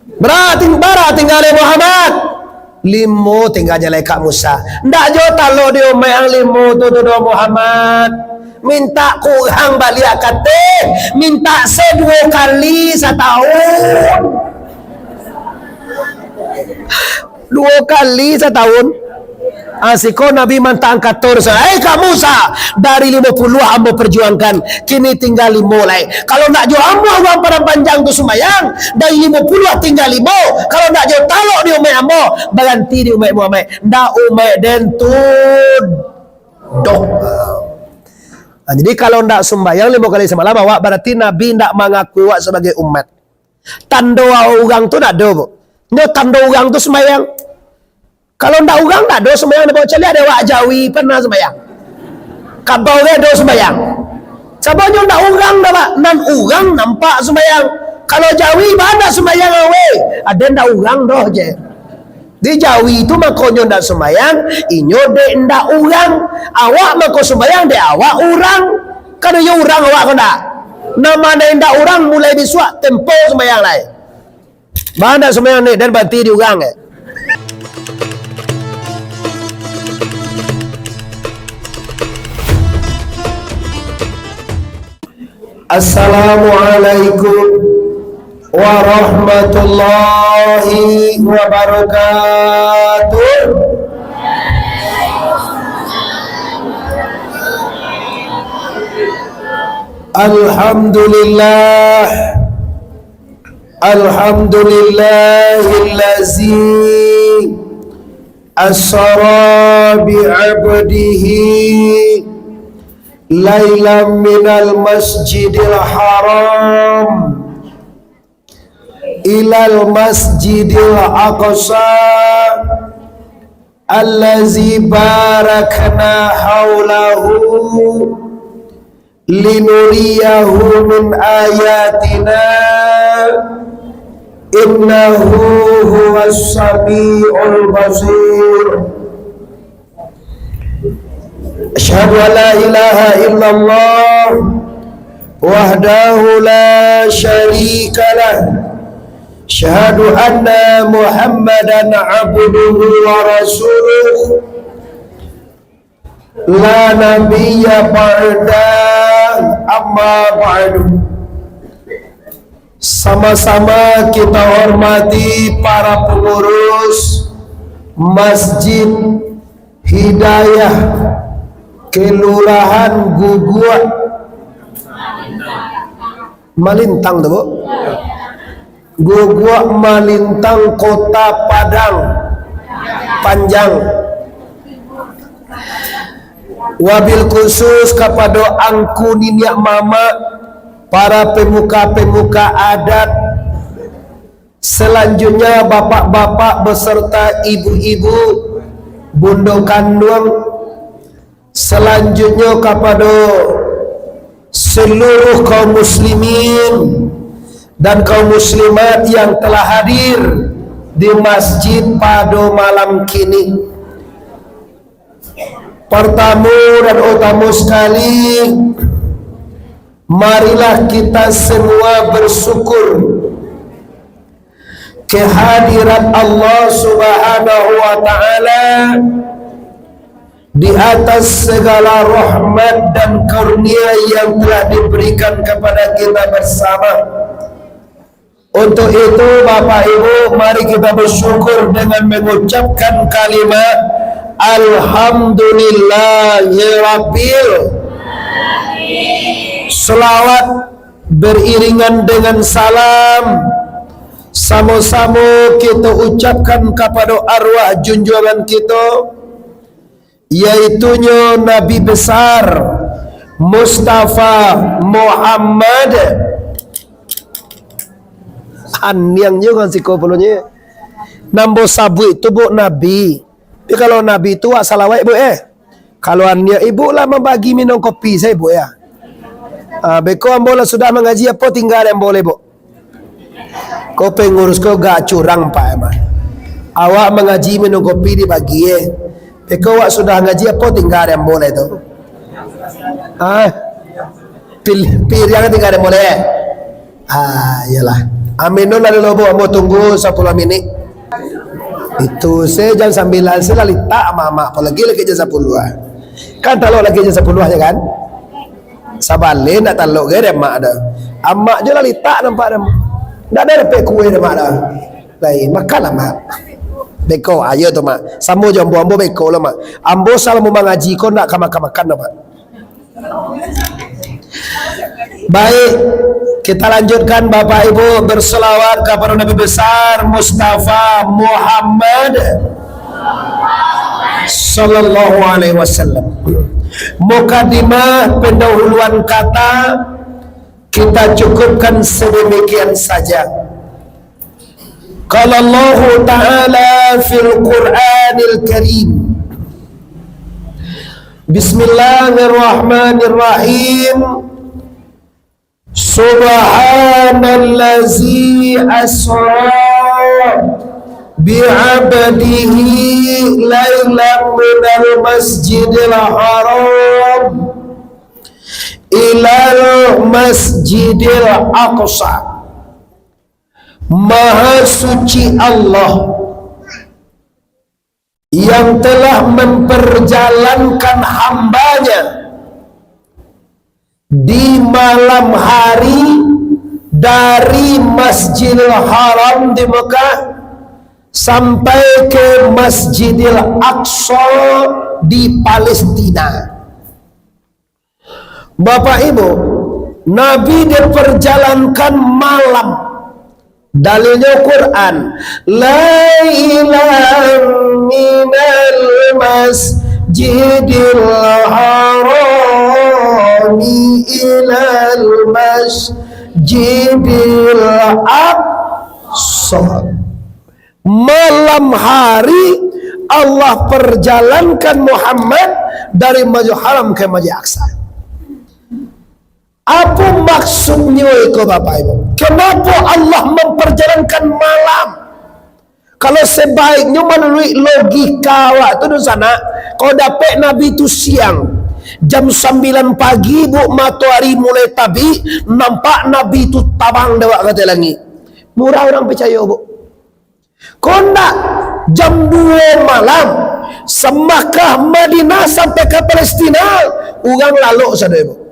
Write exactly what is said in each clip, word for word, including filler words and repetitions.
Bara ting-, bara tingga lai Muhammad? Limo tingganyo lai Kak Musa. Ndak jo talok di umaik ang limo tu, tu doh Muhammad. Mintak kurang baliak kateh, mintak se duo kali satahun. Duo kali satahun. Ah, siko Nabi mantaan kato, "Hei Kak Musa, dari limo puluah ambo perjuangkan, kini tingga limo lai. Kalau ndak jo ambo urang Padang Panjang tu sumbayang, dari limo puluah tingga limo. Kalau ndak jo talok di umaik ambo, baranti di umaik Muhammad." Ndak umaik den tu doh. Ah, jadi kalau ndak sumbayang limo kali samalam, awak barati Nabi ndak mangakui awak sabagai umat. Tando urang tu ndak ado, Bu. Nyo tando urang tu sumbayang. Kalau ndak urang, ndak ado sumbayang, ndak bawa caliak dek awak. Jawi pernah sumbayang? Kabau ge ado sumbayang? Sababnyo ndak urang dah, Pak. Nan urang nampak sumbayang. Kalau jawi, baa ndak sumbayang, weh? Ado ndak urang doh je. Di jawi tu makonyo ndak sumbayang, inyo dek ndak urang. Awak mako sumbayang dek awak urang. Kan iyo urang awak ko ndak? Nan ma nan indak urang, mulai bisuak tempo sumbayang lai. Baa ndak sumbayang ni, den banti di urang, eh. Assalamualaikum warahmatullahi wabarakatuh. Alhamdulillah. Alhamdulillahillazi asra bi abdihi lailam minal masjidil haram ilal masjidil aqsa allazi barakna haulahu linuriyahu min ayatina, innahu huwas samiul basir. Asyhadu an la ilaha illallah wahdahu la syarika lah. Asyhadu anna Muhammadan abduhu wa rasuluh. La nabiyya ba'da, amma ba'du. Sama-sama kita hormati para pengurus Masjid Hidayah Kelurahan Guguak Malintang tu, Bu. Guguak Malintang, Kota Padang Panjang. Wabil khusus kapado angku niniak mamak, para pemuka-pemuka adat, selanjutnya bapak-bapak beserta ibu-ibu, bundo kanduang, selanjutnyo kapado seluruh kaum muslimin dan kaum muslimat yang telah hadir di masjid pado malam kini. Partamo dan utamo sakali, marilah kita semua bersyukur kehadirat Allah Subhanahu wa Ta'ala di atas segala rahmat dan karunia yang telah diberikan kepada kita bersama. Untuk itu, Bapak Ibu, mari kita bersyukur dengan mengucapkan kalimat Alhamdulillahirabbil. Selawat beriringan dengan salam, samo-samo kita ucapkan kapado arwah junjuangan kita, yaitunyo Nabi Besar Mustafa Muhammad. Aniang juo kan siko pulonyo. Nan ambo sabuik tu, Bu, Nabi. Tapi kalau Nabi tu wak salawat, Bu, eh. Kalau aniak ibu lah mambagi minum kopi, sayo ibu, ya. Ah, beko ambo lah sudah mangaji, apo tingga di ambo lai, Bu? Ko pengurus ko gak curang, Pak, emang. Awak mangaji minum kopi dibagi, eh. Beko awak sudah ngaji, apo tingga di ambo lai tu? Ah, pil-, piriang tingga di ambo lai, eh? Ah, iyolah. Aminun lah dulu, Bu, ambo tunggu sapuluah minik. Itu se jam sambilan se lah litak amak-amak, apolai lagi jam sapuluah. Kan talok lagi jam sapuluah, yo kan? Sabaleh ndak talok gai dek amak dah. Amak jo lah litak nampak dah. Ndak ado dapek kue dek amak dah. Lai, makanlah, Mak. Beko, ayo tu, Mak. Samo jo ambo, ambo beko lah, Mak. Ambo salamo mangaji ko ndak ka makan-makan dah, Mak. Baik, kita lanjutkan, Bapak Ibu, berselawat kepada Nabi besar Mustafa Muhammad sallallahu alaihi wasallam. Mukadimah, pendahuluan kata, kita cukupkan sedemikian saja. Qala Allahu Ta'ala fil Qur'anil Karim. Bismillahirrahmanirrahim. Subhanallazi asra bi'abdihi lailan minal masjidil haram ilal masjidil aqsa. Maha suci Allah yang telah memperjalankan hamba-Nya di malam hari dari Masjidil Haram di Mekah sampai ke Masjidil Aqsa di Palestina. Bapak Ibu, Nabi diperjalankan malam. Dalilnyo Quran. Lailan minal masjidil harami ilal masjidil aqsa. Malam hari Allah perjalankan Muhammad dari Masjidil Haram ke Masjid Aqsa. Apo maksudnyo iko, Bapak Ibu? Kenapo Allah memperjalankan malam? Kalau sebaiknyo, menurut logika awak tu, dunsanak, kalau dapek Nabi tu siang, jam sambilan pagi, Bu, matoari mulai tabik, nampak Nabi tu tabang dek awak ka ateh langik. Murah urang picayo, Bu. Kok ndak, jam duo malam, sa-Makkah Madinah sampai ka Palestina, urang lalok sado, Bu.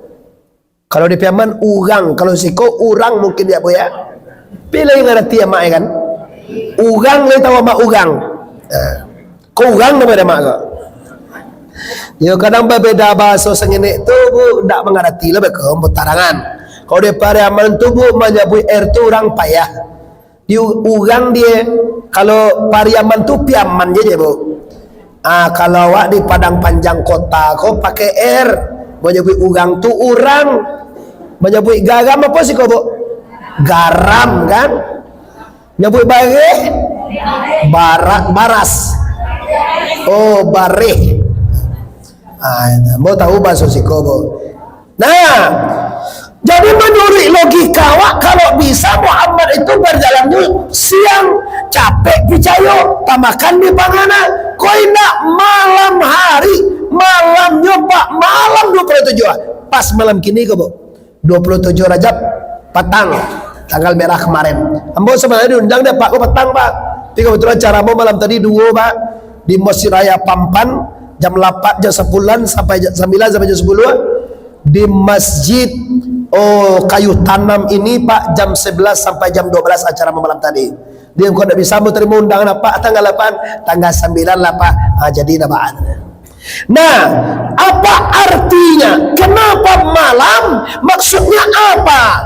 Kalau di Piaman, urang. Kalau siko, urang mungkin, ya, Bu, ya. Pi lai ngarati amak, ya kan? Urang lai tahu amak urang. Nah, ko urang namo amak ko. Yo, kadang babeda bahaso sanginik tu, Bu, ndak mangarati lah, beko, Bu, tarangan. Kalau di Pariaman tu, Bu, manyabuik R tu urang payah. Di u-, urang die, kalau Pariaman tu Piaman je, je, Bu. Ah, kalau awak di Padang Panjang kota ko pakai R, manyabuik urang tu urang, manyabuik garam apo siko, Bu? Garam, kan? Nyabuik bareh, barak, baras. Oh, bareh. Ah, mau tahu bahaso siko, Bu? Nah, jadi, menurut logika awak, kalau bisa Muhammad itu berjalan siang, capek picayo, tamakan di pangana, kok indak, malam hari, malamnyo, Pak, malam dua puluh tujuh, ah. Pas malam kini ko, Bu. Dua puluh tujuh Rajab, patang, tanggal merah kemarin. Ambo sebenarnya diundang dek Pak ko patang, Pak. Tapi kebetulan ceramah malam tadi duo, Pak. Di Masjid Raya Pampan, jam lapan, jam sambilan sampai jam sambilan sampai jam sepuluh. Di Masjid, oh, Kayu Tanam ini, Pak, jam sebelas sampai jam dua belas acara malam tadi. Dia kok ndak bisa mau terima undangan, Pak, tanggal lapan, tanggal sambilan lah, Pak. Ah, jadi dah, Pak. Nah, apa artinya? Kenapa malam? Maksudnya apa?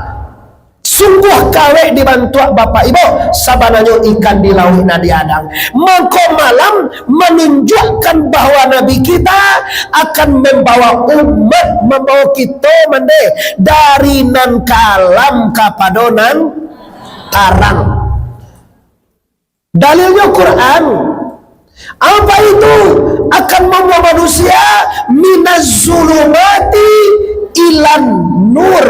Sungguh kawek dibantuak, Bapak Ibu, sabananyo ikan di lauik nan diadang. Mangko malam manunjukkan bahwa Nabi kita akan mambawa umat, mambawa kito mande dari nan kalam kapado nan tarang. Dalilnyo Quran. Apa itu? Akan mambawa manusia minaz zulumati ilan nur,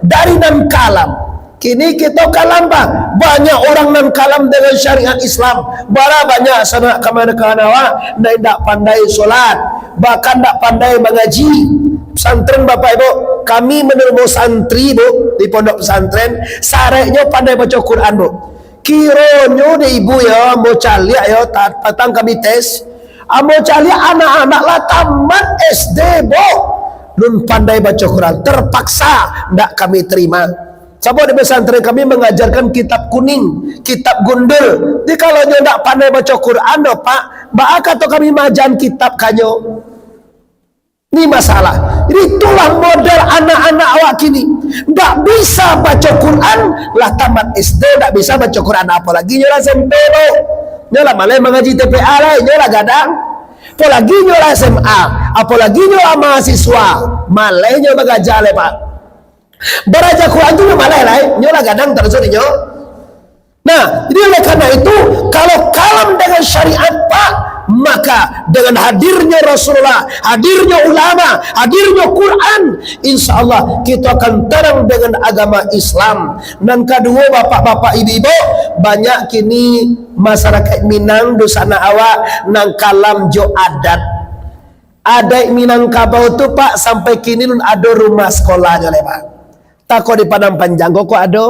dari nan kalam. Kini kito kalam, Pak. Banyak urang nan kalam dengan syariat Islam. Bara banyak sanak kamanakan awak nan indak pandai solat, bahkan indak pandai mangaji. Pesantren, Bapak Ibu, kami menerima santri, Bu, di pondok pesantren, syaratnyo pandai baco Quran, Bu. Kironyo dek ibu yo, ambo caliak yo, ta-, patang kami tes. Ambo caliak anak-anak lah tamat S D, Bu. Nun pandai baco Quran, terpaksa ndak kami terima. Sabab di pesantren kami mengajarkan kitab kuning, kitab gundul. Jadi kalau nyo ndak pandai baco Quran doh, Pak, baa kato kami maajan kitab ka nyo? Ni masalah. Jadi itulah model anak-anak awak kini. Ndak bisa baco Quran, lah tamat S D, ndak bisa baco Quran, apolagi nyo lah S M P tu. Nyo lah maleh mangaji T P A lai, nyo lah gadang. Apolagi nyo lah S M A, apolagi nyo lah mahasiswa, maleh nyo bagaja lai, Pak. Baraja Quran tu nyo maleh lai, nyo lah gadang taruih nyo. Nah, jadi oleh karena itu, kalau kalam dengan syariat, Pak, maka dengan hadirnya Rasulullah, hadirnya ulama, hadirnya Quran, insya Allah kita akan terang dengan agama Islam. Nan kaduo, bapak-bapak, ibu-ibu, banyak kini masyarakat Minang, dunsanak awak, nan kalam jo adat. Adaik Minangkabau tu, Pak, sampai kini lun ado rumah sekolahnyo lai, Pak. Tako di Padang Panjang ko, ko ado.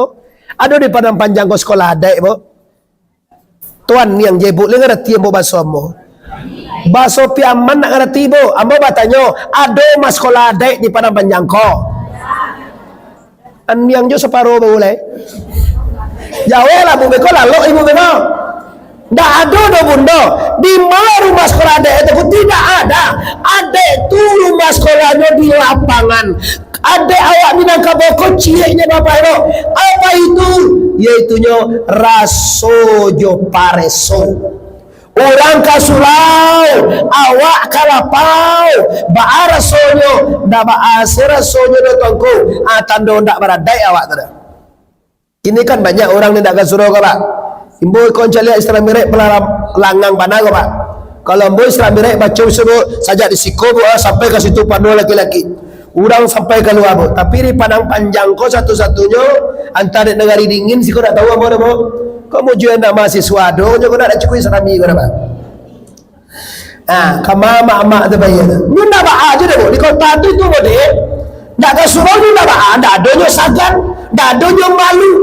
Ado di Padang Panjang ko sekolah adaik, Bu. Tuan niang je, Bu, lai ngarati ambo baso ambo. Baso Piaman ndak ngarati, Bu. Ambo batanyo, ado mah sekolah adaik di Padang Panjang ko? Andiang jo saparo baru lai. Jaweklah, Bu, beko lalok ibu beko. Ndak ado doh, Bundo. Di ma rumah sekolah adaik tu? Tidak ada. Adaik tu rumah sekolahnyo di lapangan. Adaik awak Minangkabau ko cieknyo, Bapak Ibu. Apa itu? Yaitunyo raso jo pareso. Urang ka surau, awak ka lapau. Baa rasonyo? Ndak baa se rasonyo doh, Tuanku. Ah, tando ndak baradaik awak tu doh. Kini kan banyak urang ni ndak ka surau ko, Pak. Ambo iko caliak Isra Miraj palaram-, langang bana ko, Pak. Kalau ambo Isra Miraj baco sajo, Bu, sajak di siko, Bu, ah, sampai ka situ panuah laki-laki. Urang sampai kalua, Bu. Tapi di Padang Panjang ko satu-satunyo, antah dek nagari dingin, siko dak tahu ambo doh, Bu. Ko mujua anak mahasiswa ado nyo ko, dak cukuik sarami ko dah, Pak. Ah, ka ma amak-amak tu bayia tu. Nyo ndak baa juo doh, Bu. Di kota tu, itu, Bu, dek. Ndak ka surau nyo ndak baa, ndak ado nyo sagan, ndak ado nyo malu.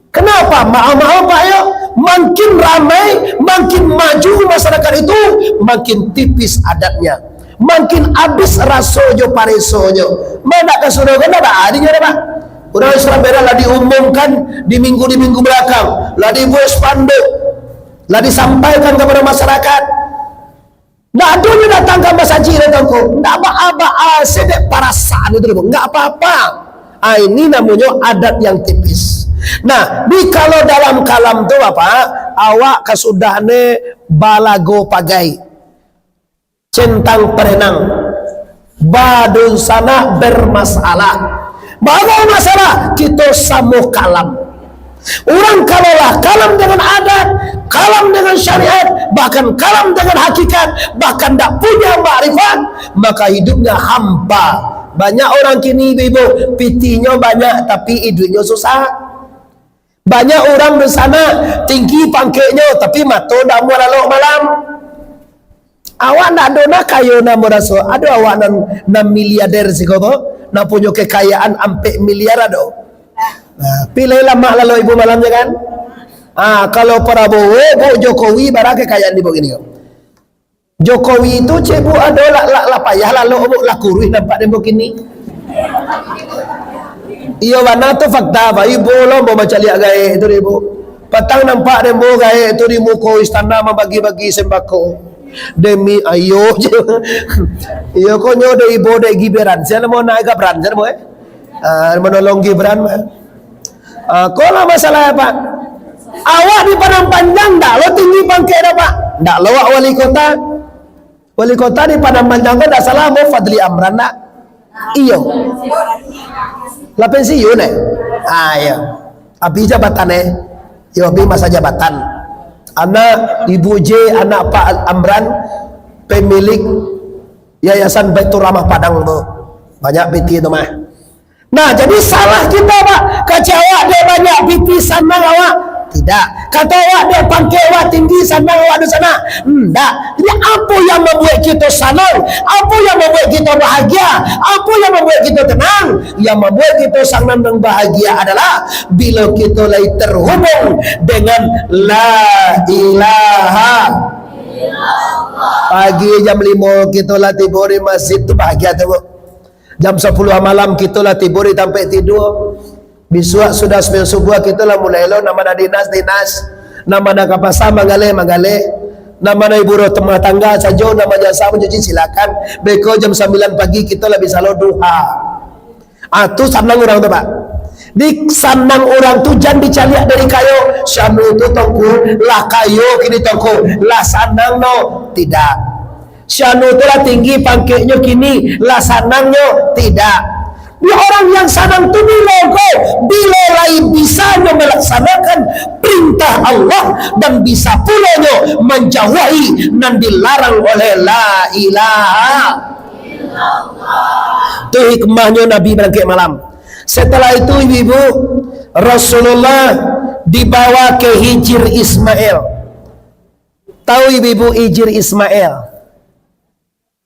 Kenapa? Maaf-maaf, Pak, yo. Makin ramai, makin maju masyarakat itu, makin tipis adatnya. Makin abih raso jo paresonyo. Ma ndak ka surau ko ndak baa dinyo doh, Pak. Urang Isra Miraj lah diumumkan di minggu, di minggu balakang, lah dibuek spanduk, lah disampaikan kapado masyarakat. Ndak ado nyo datang ka masajik, datang ko. Ndak baa-baa se dek parasaan itu, ndak apa-apa. Ah, ini namonyo adat yang tipis. Nah, di kalau dalam kalam tu, Bapak, awak ka sudah ne balago pagai. Centang parenang. Badunsanak bermasalah. Baa masalah? Kito samo kalam. Urang kalau lah kalam dengan adat, kalam dengan syariat, bahkan kalam dengan hakikat, bahkan ndak punya makrifat, maka hidupnya hampa. Banyak urang kini, ibu-ibu, pitinyo banyak, tapi iduiknyo susah. Banyak urang di sana, tinggi pangkeknyo, tapi mato ndak amuah lalok malam. Awak ndak ado nah kayo nan baraso. Ado awak nan, nan miliarder siko tu, nan punyo kekayaan ampek miliar ado. Nah, pilihlah mak lalok ibu malam je kan. Ah, kalau Prabowo, Bu, Jokowi, bara kekayaan di Bu kini ko. Jokowi tu, cek Bu, ado lah, lah, lah payah lalok, Bu, lah kuruih nampak den Bu kini. Iyo bana tu fakta, Pak. Ibo lo ambo mancaliak gaek tu dek ibo. Patang nampak den Bu gaek tu di muko istana mambagi-bagi sembako. Demi ayo je. Iyo ko nyo dek ibo dek Gibran. Sia namo anak Gibran, sia namo, eh? Ah, manolong Gibran mah. Ah, ko lah masalah, Pak. Awak di Padang Panjang ndak lo tinggi pangkek dah, Pak. Ndak lo awak wali kota. Wali kota di Padang Panjang ko ndak salah ambo Fadli Amran ndak? Iyo. Lah pensiun, eh? Ah, iyo. Abih jabatan, eh? Iyo, abih masa jabatan. Anak Ibu J, anak Pak Amran, pemilik Yayasan Baitur Rahmah Padang tu. Banyak piti tu mah. Nah, jadi salah kito, Pak. Kecek awak dek banyak piti sanang awak. Indak. Kato awak dek pangkek awak tinggi, sanang awak dunsanak. Indak. Jadi, apo yang mambuek kito sanang? Apo yang mambuek kito bahagia? Apo yang mambuek kito tenang? Yang mambuek kito sanang dan bahagia adalah bilo kito lai terhubung dengan La ilaha. Pagi jam limo kito lah tibo di masjid tu, bahagia tu, Bu. Jam sapuluah malam kito lah tibo di tampek tidua. Bisuak sudah sumbayang subuah, kito lah mulai lo, nan ma dinas, dinas. Nan ma ka pasa, manggaleh, manggaleh. Nan ma ibu rumah tangga sajo, nan ma jasa mancuci, silakan. Beko jam sambilan pagi kito lah bisa lo duha. Ah, tu sanang urang tu, Pak. Di sanang urang tu jan dicaliak dari kayo. Si anu tu, Tuangku, lah kayo kini, Tuangku, lah sanang no. Tidak. Si anu tu lah tinggi pangkeknyo kini, lah sanangnyo? Tidak. Di orang yang sanang tu bilo ko? Bilo lai bisanyo malaksanakan perintah Allah dan bisa pulo nyo manjauahi nan dilarang oleh La ilaha. Tu hikmahnyo Nabi barangkek malam. Setelah itu, ibu-ibu, Rasulullah dibawa ke Hijir Ismail. Tahu ibu-ibu Hijir Ismail?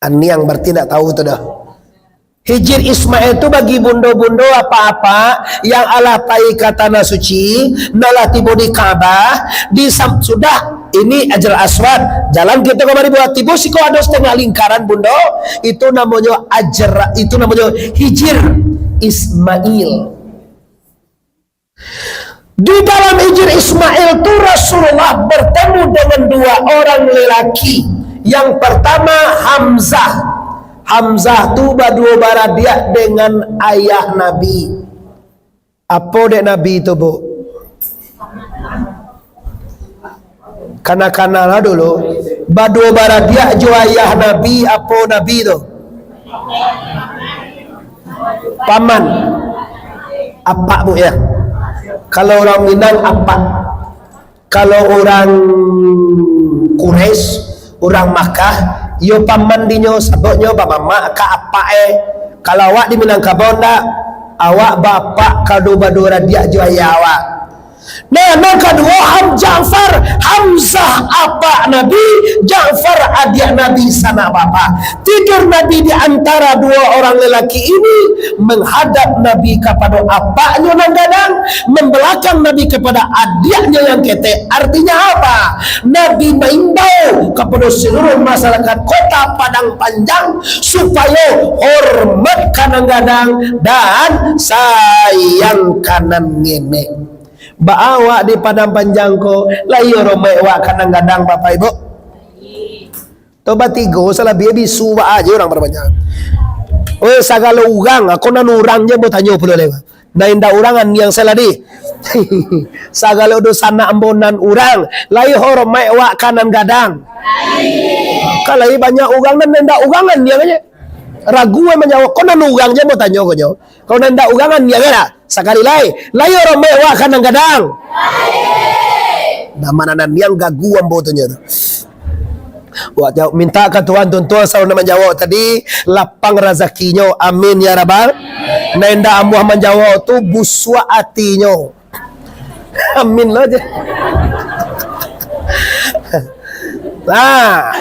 Aniang berarti ndak tahu tu dah. Hijir Ismail tu bagi bundo-bundo, apak-apak yang alah pai ka Tanah Suci, nan lah tibo di Ka'bah, di sam-, sudah ini Hajar Aswad, jalan kito kamari buat tibo siko ado setengah lingkaran, bundo, itu namonyo Hajar, itu namonyo Hijir Ismail. Di dalam Hijir Ismail tu Rasulullah bertemu dengan dua orang lelaki. Yang pertama Hamzah. Hamzah tu baduo baradiak dengan ayah Nabi. Apo dek Nabi tu, Bu? Kana-kana lah dulu. Baduo baradiak jo ayah Nabi, apo Nabi tu? Paman. Apak, Bu, ya. Kalau urang Minang, apak. Kalau urang Quraisy, urang Makkah, iyo paman dinyo, sababnyo bamamak ka apak, eh. Kalau awak di Minangkabau ndak, awak baapak kalau baduo radiak jo ayah awak. Nah, nan kaduo, Ham-, Ja'far, Hamzah apak Nabi, Ja'far adiak Nabi sanak bapa. Tidur Nabi di antara dua orang lelaki ini, menghadap Nabi kapado apaknyo nan gadang, membelakang Nabi kepada adiaknyo yang ketek. Artinya apa? Nabi maimbau kepada seluruh masyarakat kota Padang Panjang supayo hormat ka nan gadang dan sayang ka nan ngenek. Baa awak di Padang Panjang ko, lai hormaik awak ka nan gadang, Bapak Ibu? Tu batigo, salabiah bisu baa je urang Padang Panjang. Oi, sagalo urang, ako nan urang je ambo tanyo pulo lai. Nan indak urang aniang salah dih. Sagalo dunsanak ambo nan urang, lai hormaik awak ka nan gadang? Kan lai banyak urang nan indak urang aniang je. Ragu ai manjawab, ko nan urang je ambo tanyo ko nyo. Kalau nan indak urang aniang lah. Sakali lai, lai hormaik awak ka nan gadang? Nah, ma nan aniang gagu ambo tu nyo tu. Awak jawab, minta ka Tuhan, tuntuang saluruh nan manjawab tadi, lapang razakinyo. Amin ya rabbal. Nan indak amuah manjawab tu, busuak atinyo. Amin lo je. Nah,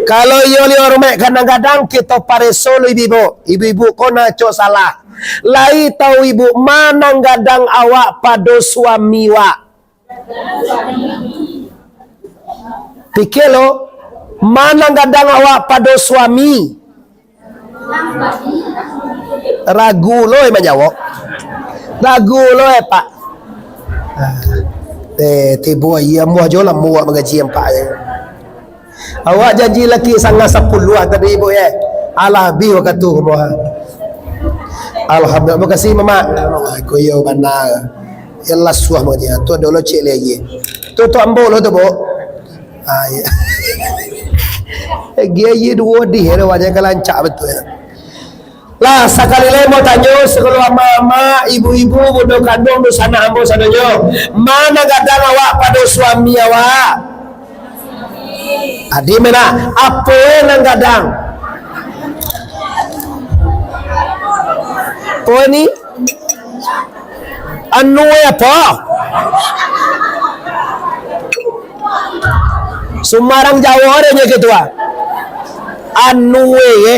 kalau iyo lai hormaik ka nan gadang, kito pareso lo ibu-ibu. Ibu-ibu ko nan acok salah. Lai tahu ibu, ma nan gadang awak pado suami wak? Pikia lo, ma nan gadang awak pado suami? Ragu lo eh manjawab. Ragu lo eh, Pak. Eh, tibo aia amuah jo lah muak mangaji ampak je. Awak janji laki sanga sapuluah tadi, Ibu, eh. Alah, abih wakatu, Ibu. Alhamdulillah, makasih, Mamak. Ko iyo bana. Iyo lah suah, Mak, tu ado lo cek lai. Tu, tu ambo lo tu, Bu. Ah, iyo. Lagi aia duo dih, ado banyak ka rancak batua. Lah, sakali lai mau tanyo, sakali amak-amak, ibu-ibu, bundo kanduang, dunsanak ambo sadonyo. Ma nan gadang awak pado suami awak? Adi mena, apo nan gadang? Apo ni? Anu apo? Sumarang Jawa ado nyo gitu ah. Anu e,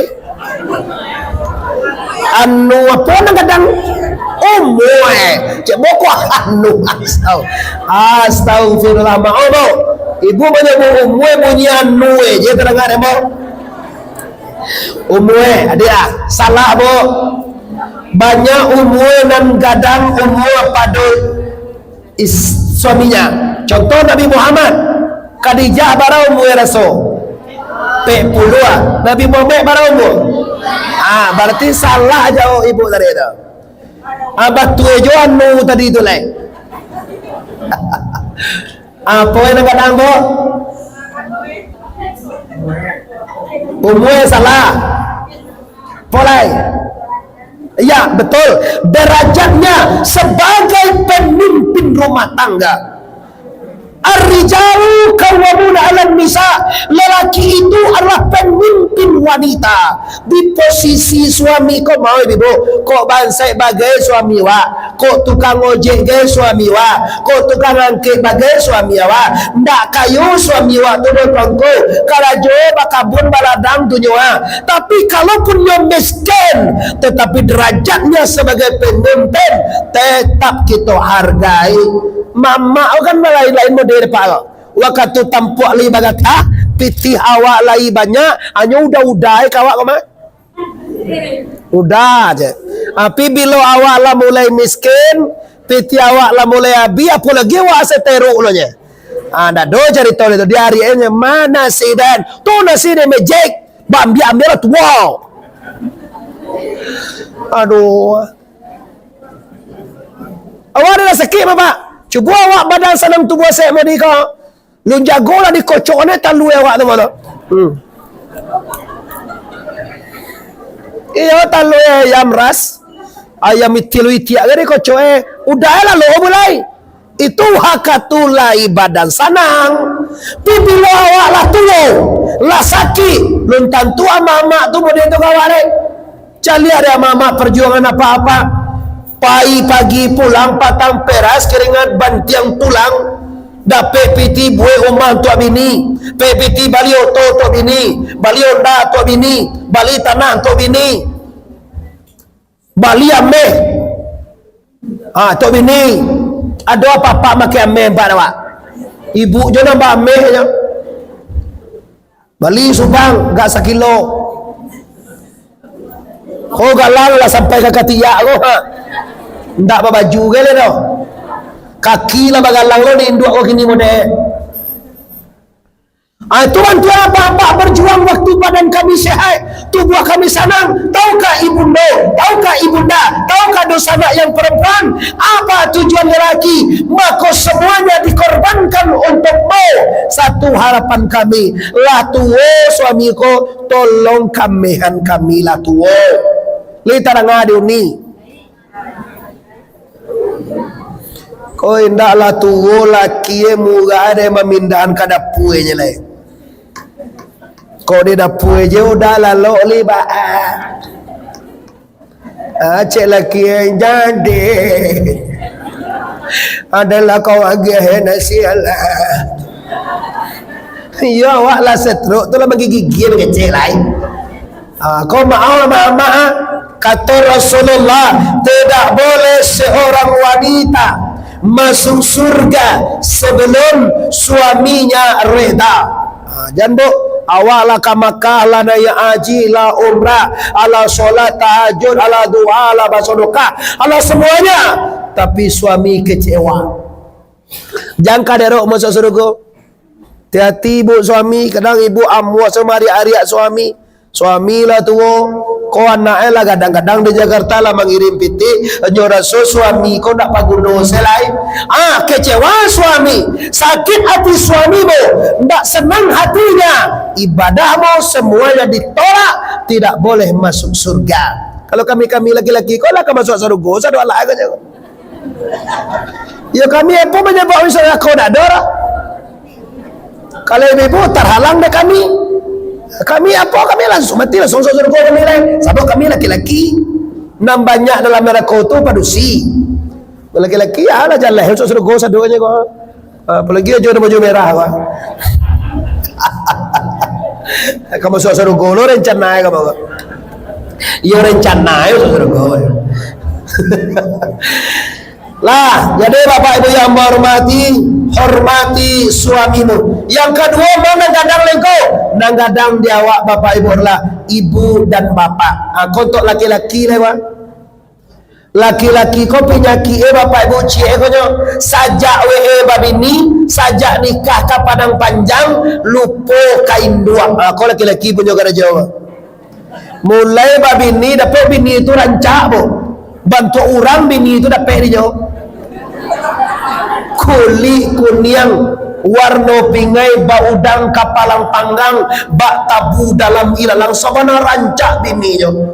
anu apo nan gadang? Umue. Cek boko anu. Astau-, astagfirullah, maaf, Bu. Ibu manyebut umue bunyi anu e je tadanga dek, Bu. Umue, adiak ah. Salah, Bu. Banyak umue nan gadang umue pado is-, suaminyo. Contoh Nabi Muhammad, Khadijah bara umur raso? Pek puluah. Nabi Muhammad bara umur? Ah, berarti salah jawab ibu tadi tu. Ah, batua jo anu tadi tu lai. Apo nan gadang tu? Umur salah. Polai. Ya, betul. Derajatnya sebagai pemimpin rumah tangga. Ar-rijalu qawwamuna 'alan nisa. Lelaki itu adalah pemimpin wanita. Di posisi suami ko mau, Ibu. Kok bansaik bagai suami wak. Kok tukang ojek gai suami wak, kok tukang angkek bagai suami awak. Ndak kayo suami wak tu doh, Tuangku. Karajo bakabun baladang tu nyo ah. Tapi kalaupun nyo miskin, tetapi derajatnya sebagai pemimpin, tetap kito hargai. Mamak ko kan lain-lain model, Pak. Wakatu tampuak lai bagatah, pitih awak lai banyak, hanyo udah-udah ka awak ko mah. Udah je. Tapi bilo awak lah mulai miskin, pitih awak lah mulai abih, apo lagi awak asa teruk lo nye. Ah, ndak ado carito itu. Di ari e, mana si Dan? Tu nasi di mejek. Bambiak-ambiak lah tuo. Aduh. Awak ado lah sakik, Bapak? Cubo awak badan sanang tubuah sehat mode ko. Lun jagolah dikocok ne talua awak tu mano. Hmm. Iyo, talua ayam ras. Ayam itiak lu itiak gari kocok e. Udah lah lo mulai. Itu hakatulai badan sanang. Tapi bilo awak lah tuo, lah sakik, lun tantu amak-amak tu mode tu ka awak deh. Caliak dek amak-amak perjuangan apak-apak. Pai pagi pulang patang peras keringat bantiang tulang. Dapek pitih buek umah untuak bini. Dapek pitih bali oto untuak bini. Bali onda untuak bini. Bali tanah untuak bini. Bali ameh. Ah, untuak bini. Ado apak-apak makai ameh ampek awak? Ibu jo nan baameh nyo. Bali subang, agak sakilo. Ko galang lah sampai ka katiak ko, ha. Ndak babaju gai lai doh. Kaki lah bagalang lo di induak ko kini mode. Ah, itu bantuan apak-apak berjuang waktu badan kami sehat, tubuh kami sanang. Tahukah ibundo, tahukah ibunda, tahukah dunsanak yang perempuan, apa tujuan lelaki? Mako semuanya dikorbankan untukmu. Satu harapan kami, lah tuo suami ko, tolong kamehan kami lah tuo. Lai tadanga di uni. Ko indak lah tuo laki e murah deh mamindahan ka dapua e je lai. Ko di dapua e je udah lalok li baa. Ah, cek laki e jadi. Adalah kau agih nasi alah. Iyo, awak lah stroke tu lah manggigil kecek lai. Ah, kau maaf, maaf, maaf. Kata Rasulullah, tidak boleh seorang wanita masuk surga sebelum suaminya reda. Ah, jan, Bu, awak lah ka Makkah, lah naiak haji, lah umrah, alah solat tahajud, alah duha, alah basodokah, alah semuanya. Tapi suami kecewa. Jan ka derok masuk surga. Hati-hati ibu suami, kadang ibu amuah samariak-ariak suami. Suami lah tuo, ko anak e lah gadang-gadang di Jakarta lah mangirim pitih, nyo raso suami ko ndak paguno se lai. Ah, kecewa suami, sakit hati suami, Bu. Ndak senang hatinya. Ibadah, Bu, semuanya ditolak, tidak boleh masuk surga. Kalau kami-kami laki-laki ko lah ka masuk surga, sado alah ko je. Yo, kami apo manyabuik urusan ako dak ado lah. Kalau ibu-ibu tarhalang dek kami, kami apo, kami langsung mati, langsung masuk surga kami lah. Sabab kami laki-laki. Nan banyak dalam neraka tu padusi. Laki-laki, alah, jaleh masuk surga sadonyo ko. Ah, apolai ajo nan baju merah ko. Ka masuak sarugo lo rencana e ka bawah. Iyo rencana e masuak sarugo. Lah, jadi Bapak Ibu yang ambo hormati, hormati suamimu. Yang kaduo, ma nan gadang lengko? Nan gadang di awak Bapak Ibu adalah ibu dan bapak. Ha, ko untuak laki-laki lai, Pak. Laki-laki ko panyakik e, Bapak Ibu, ciek e ko nyo. Sajak we babini, sajak nikah ka Padang Panjang, lupo ka induak. Ha, ko laki-laki punyo karajo. Mulai babini, dapek bini tu rancak, Bu. Bantuak urang bini tu dapek dinyo. Kulik kuniang, warno pingai, baudang kapalang panggang, bak tabu dalam ilalang, sabana rancak bininyo.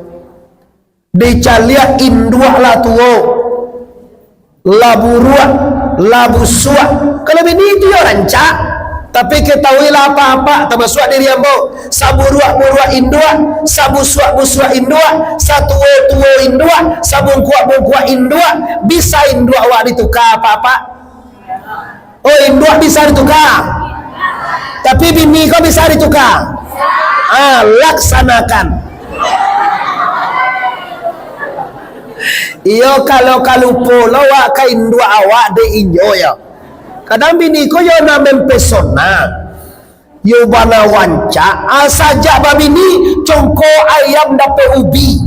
Dicaliak induak lah tuo. Lah buruak, lah busuak. Kalau bini tu yo rancak. Tapi ketahuilah apak-apak, tamasuak diri ambo, saburuak-buruak induak, sabusuak-busuak induak, satuo-tuo induak, sabungkuak-bungkuak induak, bisa induak awak dituka apak-apak? Oh, induak bisa dituka. Tapi bini ko bisa dituka. Ah, laksanakan. Iyo, kalau kalupo lo awak ka induak awak dek inyo yo. Kadang bini ko yo nak mempesona. Yo bana wancak, ah, sajak babini, congko ayam dapek ubi.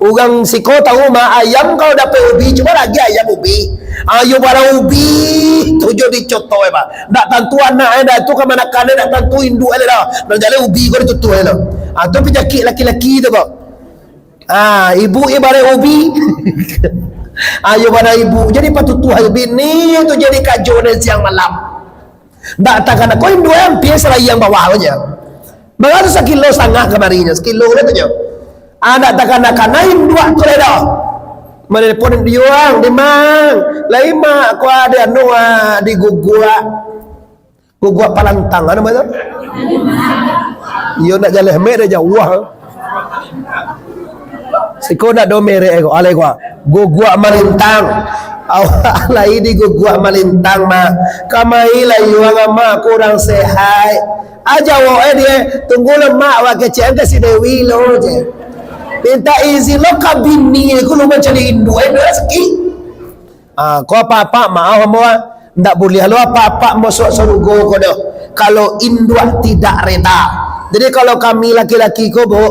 Urang siko tahu mah, ayam kalau dapek ubi, cuma lagi ayam ubi. Ah, yo bana ubi, tu jo dicoto e, Pak. Ndak tantu anak e, ndak tantu kamanakan e, ndak tantu induak e dah. Nan jaleh ubi ko ditutuih lo. Ah, tu panyakik laki-laki tu, Pak. Ah, ibu ibarat ubi. Ah, yo bana ibu. Jadi patutuah bini tu jadi kajo dari siang malam. Ndak takana, ko induak e ampia salaiang bawah ko nyo. Bara tu sakilo satangah kamari nyo, sakilo lah tu nyo. Ah, ndak takana-kana induak tu lai doh. Manelpon, "Diuang, di mang?" "Lai, Mak, ko ado anu, ah, di guguak." Guguak palantang, anu namo tu? Iyo, ndak jaleh mek dari jauah. Siko ndak do merek ko, alai ko. Guguak malintang. Awak lai di guguak malintang, Mak. Kamari lai urang amak kurang sehat. Aja awak e dia, tunggu lo, Mak, awak kecek ka si Dewi lo je. Minta izin lo ka bini ko lo mancari induak, induak rasaki. Ah, ko apak-apak, maaf ambo, ah. Ndak buliah lo apak-apak masuak sarugo ko doh, kalau induak tidak reda. Jadi, kalau kami laki-laki ko, Bu,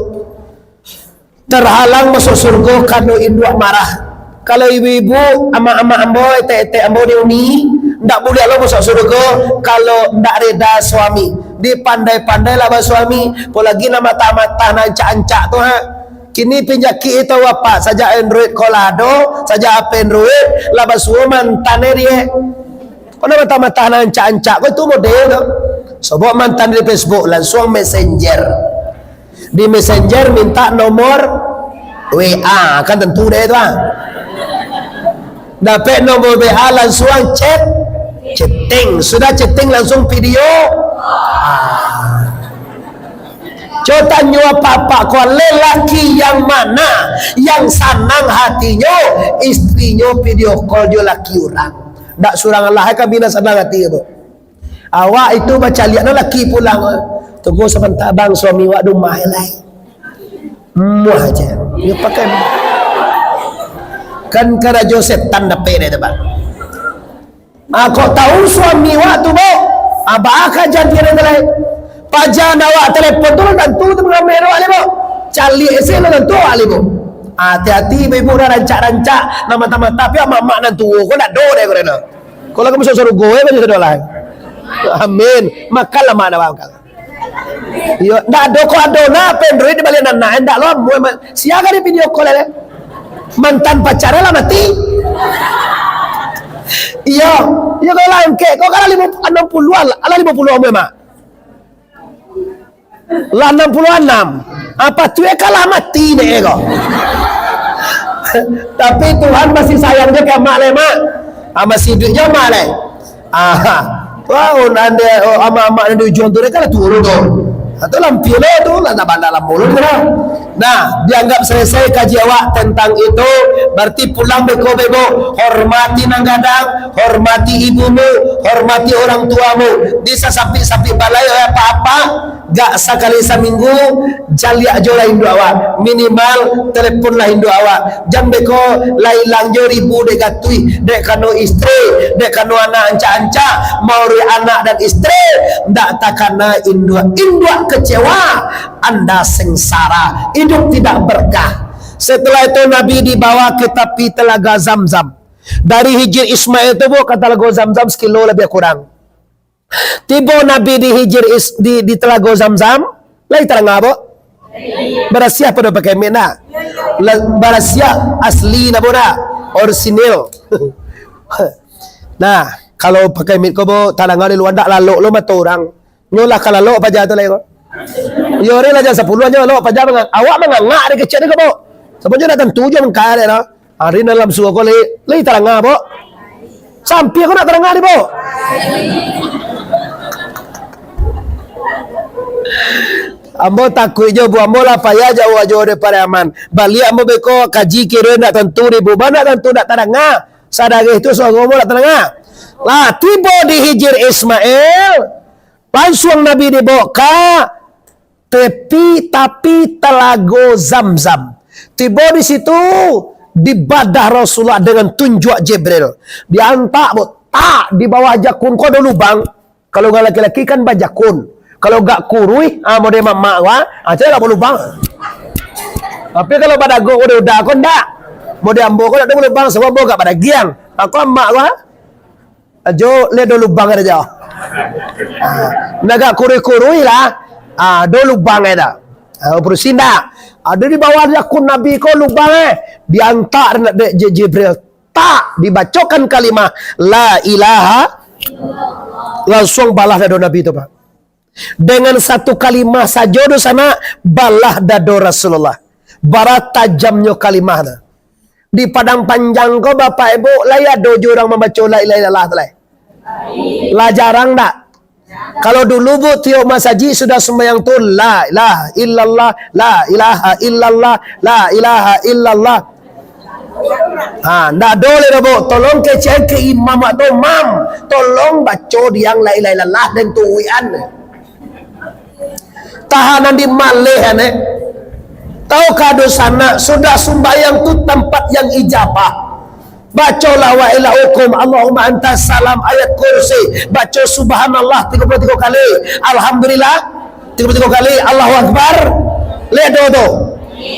terhalang masuak sarugo karano induak marah. Kalau ibu-ibu, amak-amak ambo, etek-etek ambo di uni, ndak buliah lo masuak sarugo kalau ndak reda suami. Dipandai-pandailah basuami, apolagi nan matah-matah, nan ancak-ancak tu, ha. Kini panyakik itu, Bapak, sajak Android ko lah ado, sajak H P Android, lah basuo mantan e dia. Ko nan matah-matah nan ancak-ancak ko itu model tu. Sobok mantan di Facebook, lansuang Messenger. Di Messenger minta nomor W A, kan tentu deh tu, ah. Dapek nomor W A, lansuang chat, chatting. Sudah chatting, lansuang video. Ah. Cubo tanyo apak-apak ko, lelaki yang mana yang sanang hatinyo, istrinyo video call jo laki urang? Ndak surang lah, kami nan sanang hati tu. Awak itu bacaliak no laki pulang. "Tunggu sabanta, Bang, suami wak di rumah lai." Muah aja. Dia pakai. Kan karajo setan dapek deh tu, Bang. Ah, kok tahu suami wak tu, Bang? Abah ka jadi ada lai. Paja nak awak telepon tu, lah tantu tu pengamen awak lai, Bang. Caliak isi lah tantu awak lai, Bang. Hati-hati, ibu-ibu dah rancak-rancak. Nak mata-mata, tapi amak-amak nan tuo ko ndak do deh, ko dah. Ko lah ka masuak sarugo, eh, baju sadolah. Amin. Makanlah, mak, dah makan. Iyo, ndak ado ko ado nah, pendruid di baliak anak, ndak lo, amuah, mak. Sia ka di video call, eh. Mantan pacar lah mati. Iyo, iyo, kalau lah angkek, ko kalau limo, anam puluah lah, alah limo puluah amuah, mak. Lah anam puluah anam. Apa tu, eh, kalah mati dek, eh, ko. Tapi Tuhan masih sayang je ka mak, leh, mak. Ah, masih hiduik je mak, leh. Ah, wah, oh, nande, oh, amak-amak nan di ujuang tu, dek, kan lah tuo tu. Atau lampia lo tu, lah nak bana lamo lo tu lah. Nah, dianggap selesai kaji awak tentang itu, berarti pulang beko bebo, hormati nan gadang, hormati ibumu, hormati orang tuamu. Di sasapik-sapik balai, apa-apa, gak sakali saminggu, caliak jo lah induak awak. Minimal, telepon lah induak awak. Jan beko lah ilang jo ribu dek gatuih, dek kano istri, dek kano anak ancak-ancak, mauruik anak dan istri, ndak takana induak. Induak kecewa, anda sengsara, hidup tidak berkah. Setelah itu Nabi dibawa ke tapi telaga Zamzam. Dari Hijir Ismail tu, Bu, ka talago Zamzam sekilo lebih kurang. Tibo Nabi di Hijir Is-, di, di talago Zamzam, lai taranga, Bu? Barasiah pado pakai mic ndak? La-, barasiah asli ndak, Bu, ndak? Orisinil. Nah, kalau pakai mic ko, Bu, taranga di lua ndak lalok lo mato urang. Nyo lah ka lalok paja tu lai ko. Iyo, ari lah jam sapuluah nyo lalok paja manga-, awak mangangak dari kecek ni ko, Bu. Sabananyo ndak tantu jo mangka dek tu. Ari dalam suo ko lai, lai taranga, Bu. Sampai ko nak taranga di, Bu. Ambo takuik jo, Bu, ambo lah payah jauah jo dari Pariaman. Baliak ambo beko kaji kiro ndak tantu di, Bu. Ba ndak tantu ndak taranga. Sadareh tu suaro ambo ndak taranga. Lah, tibo di Hijir Ismail, lansuang Nabi dibawa ka tepi tapi talago Zamzam. Tibo di situ, dibadah Rasulullah dengan tunjuak Jibril. Diantak, Bu, tak, di bawah jakun ko ado lubang. Kalau urang laki-laki kan bajakun. Kalau gak kuruih, ah, model mamak ko, ah, ah, cari lah lubang. Tapi kalau badago ko udah ko ndak. Model ambo ko ndak ado lubang, sabab ambo gak badagiang. Aku amak ko, ah. Ajo, liek do lubang ado jo. Ah, ndak gak kuruih-kuruih lah. Ah, do lubang ado. Ah, urusin dak. Ado di bawah jakun Nabi ko lubang, eh. Diantak nak dek Ji-, Jibril. Tak dibacokan kalimah la ilaha, lansuang balah dado Nabi tu, Pak. Dengan satu kalimah sajo tu sanak, balah dado Rasulullah. Bara tajamnyo kalimah tu. Di Padang Panjang ko, Bapak Ibu, lai ado jo urang mambaco la ilaha illallah tu lai? Lah jarang dak? Kalau dulu, Bu, tiok masajik sudah sumbayang tu, la ilaha illallah, la ilaha illallah, la ilaha illallah. Ha, ndak ado lai dah, Bu. Tolong kecek ke imam atau mam. Tolong baco diang la ilaha illallah dan tuwian. Tahanan di maleh, ane. Tahu kado sanak, sudah sumbayang tu tempat yang ijabah. Bacolah wa ila hukum, Allahumma antas salam, ayat kursi. Baco subhanallah tiga puluh tiga kali. Alhamdulillah tiga puluh tiga kali. Allahu Akbar. Liek doa tu.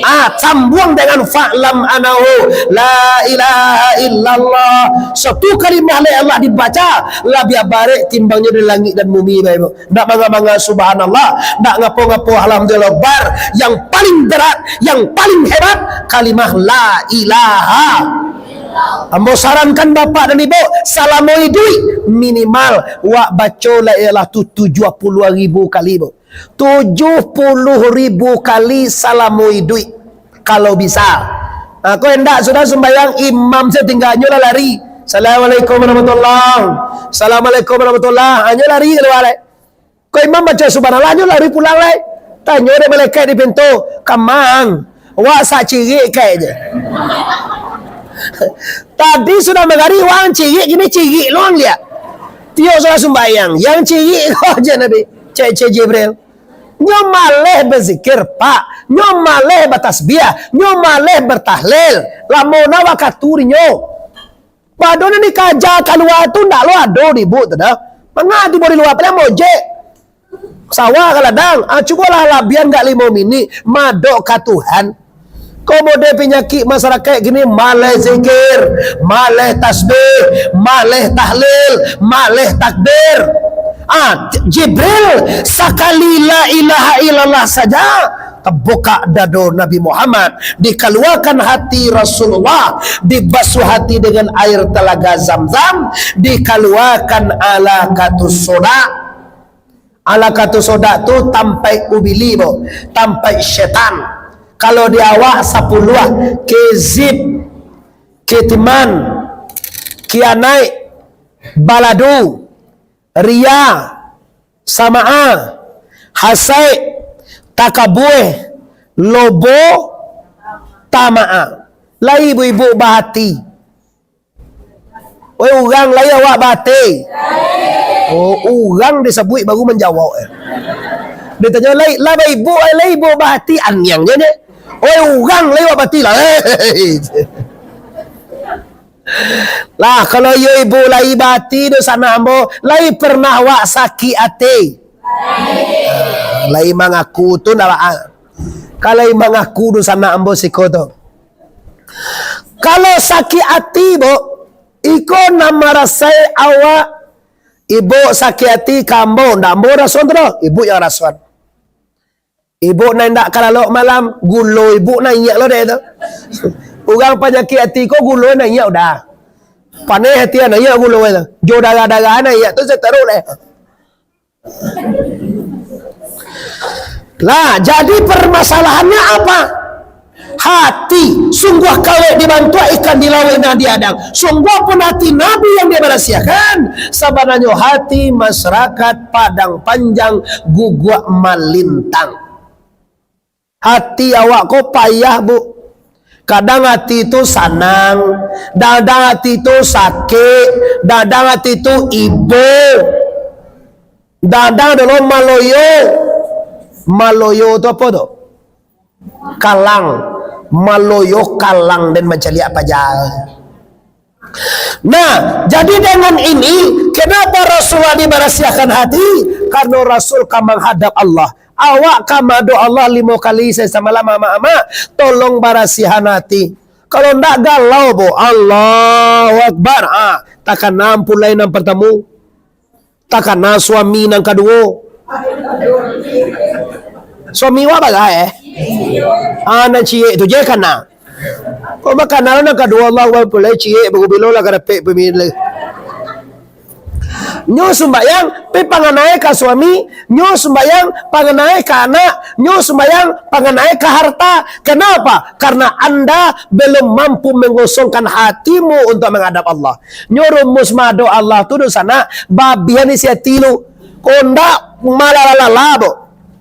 Ah, sambuang dengan fa'lam anahu la ilaha illallah. Satu kalimah la ilaha dibaca, labiah barek timbangnyo di langik dan bumi, Bapak Ibu. Ndak manga-manga subhanallah, ndak ngapo-ngapo alhamdulillah akbar. Yang paling berat, yang paling hebat, kalimah la ilaha. Ambo sarankan bapak dan ibu, salamo iduik, minimal wak baco la ilaha tu tujuah puluah ribu kali, Bu. Tujuah puluah ribu kali salamo iduik, kalau bisa. Ha, ko indak sudah sumbayang, imam satingganyo lah lari. Assalamualaikum warahmatullah. Assalamualaikum warahmatullah. Hanyo lari kalua lai. Ko imam baco subhanallah, nyo lari pulang lai. Tanyo dek malaikat di pintu, "Kamang, wak sak cirik kaik je." Tadi sudah magari, wang cirik, kini cirik lo ang liak. Tiok sudah sumbayang, yang cirik ko je Nabi. Cek, cek Jibril. Nyo maleh bazikir, Pak. Nyo maleh batasbiah. Nyo maleh batahlil. Lamo na wakatu dinyo. Pado nan dikaja kalua tu ndak lo ado di buk tu dah. Manga tibo di lua, paliang mojek. Sawah ka ladang. Ah, cubolah labian gak limo minik. Madok ka Tuhan. Ko model panyakik masyarakat kini, maleh zikir, maleh tasbih, maleh tahlil, maleh takbir. Ah, Jibril, sakali la ilaha illallah saja, tabukak dado Nabi Muhammad, dikaluakan hati Rasulullah, dibasuh hati dengan air telaga Zamzam, dikaluakan alaqatus soda. Alaqatus soda tu tampaik ubili, bo, tampaik setan. Kalau di awak sapuluah, kezib, kitiman, kianaik, baladu, riya, sama'a, Hasaik, takabua, lobo, tamaa. Lai ibu-ibu bahati. Oi, urang lai awak bahati? Oh, urang disabuik baru manjawab. Ditanyo lai, lah baibu, lai ibu bahati, aniang je nyo. Oi, urang lai awak bahati lah. Lah, kalau iyo ibu lai bahati, dunsanak ambo, lai pernah awak sakik ati? Lai mangaku tu ndak ba-, kalau lai mangaku dunsanak ambo siko tu. Kalau sakik ati, Bu, iko nan marasai awak, ibu sakik ati ka ambo, ndak ambo rasoan tu doh, ibu yang rasoan. Ibu nan indak ka lalok malam, gulo ibu naiak lo dek tu. Urang panyakik ati ko gulo naiak udah. Paneh ati naiak gulo tu. Jo darah-darah naiak tu sataruih deh. Lah, jadi permasalahannya apa? Hati, sungguah kawek dibantuak ikan di lauik nan diadang. Sungguah pun hati Nabi yang dibarasiahkan, sabananyo hati masyarakat Padang Panjang Guguak Malintang. Hati awak ko payah, Bu. Kadang hati tu sanang, kadang hati tu sakik, kadang hati tu ibo, kadang dulu maloyo. Maloyo tu apo tu? Kalang. Maloyo kalang den mancaliak paja. Nah, jadi dengan ini, kenapa Rasulullah dibarasiahkan hati? Karena Rasul ka manghadap Allah. Awak ka maadok Allah limo kali sahari samalam, amak-amak, tolong barasiahan hati. Kalau ndak galau, Bu, Allahu Akbar, ah, takana ampulai nan partamo. Takana suami nan kaduo. Suami wak bagai, eh? Ah, nan ciek tu je kana. Kok bakana nan kaduo, Allah wak pulai ciek, baru bilo lah ka dapek pamimpin lai. Nyo sumbayang, pi panganai ka suami, nyo sumbayang, panganai ka anak, nyo sumbayang, panganai ka harta. Kenapa? Karena anda belum mampu mengosongkan hatimu untuk menghadap Allah. Nyo rumus maadok Allah tu, dunsanak, babian isi ati lu. Kondak malalala, Bu.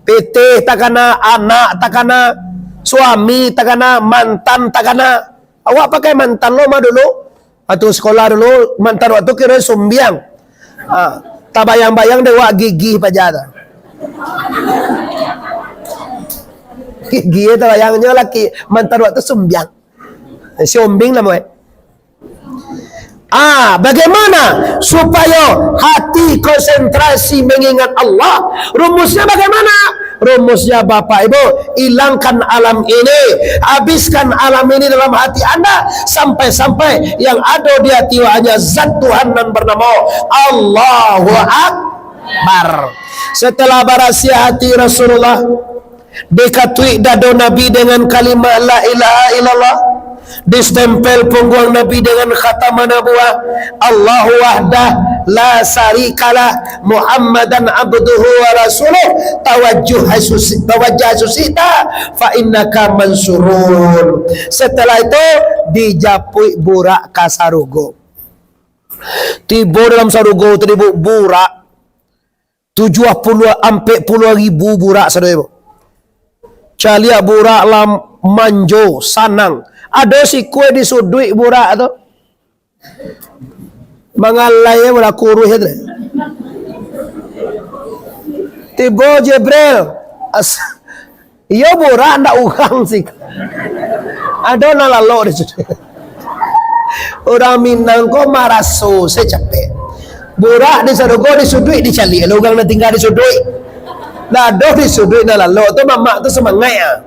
Pitih takana, anak takana, suami takana, mantan takana. Awak pakai mantan lo mah dulu. Waktu sekolah dulu, mantan waktu kiro sumbiang. Ha, tabayang-bayang dek wak gigi paja tu. Gigi tabayangnyo laki, mantan waktu sumbiang. Eh, si Ombing namo, eh. Ah, bagaimana supaya hati konsentrasi mengingat Allah? Rumusnya bagaimana? Rumusnya, Bapak Ibu, ilangkan alam ini, habiskan alam ini dalam hati anda, sampai-sampai yang ada di hati hanya zat Tuhan nan bernama Allahu Akbar. Setelah barasiah hati Rasulullah, dikatuik dado Nabi dengan kalimat la ilaha illallah, distempel pungguang Nabi dengan khatam nubuwah, Allahu wahdah la syarikalah, Muhammadan abduhu wa rasuluh, tawajjuh haitsu si-, tawajjah haitsu syi'ta, fa innaka mansurun. Setelah itu, dijapuik burak ka sarugo. Tibo dalam sarugo tu, dibu-, burak, tujuah puluah, ampek puluah ribu burak, sadonyo. Caliak burak lah manjo, sanang. Ado sikua di suduik burak tu. Mangalai burak kuruih tu. Tibo Jibril. As-, Iyo, burak ndak urang sih. Ado nan lalok di suduik. Urang Minang ko maraso se capek. Burak di sarugo di suduik dicaliak lo urang nan tingga di suduik. Ndak ado di suduik nan lalok tu, mamak tu semangaik ah.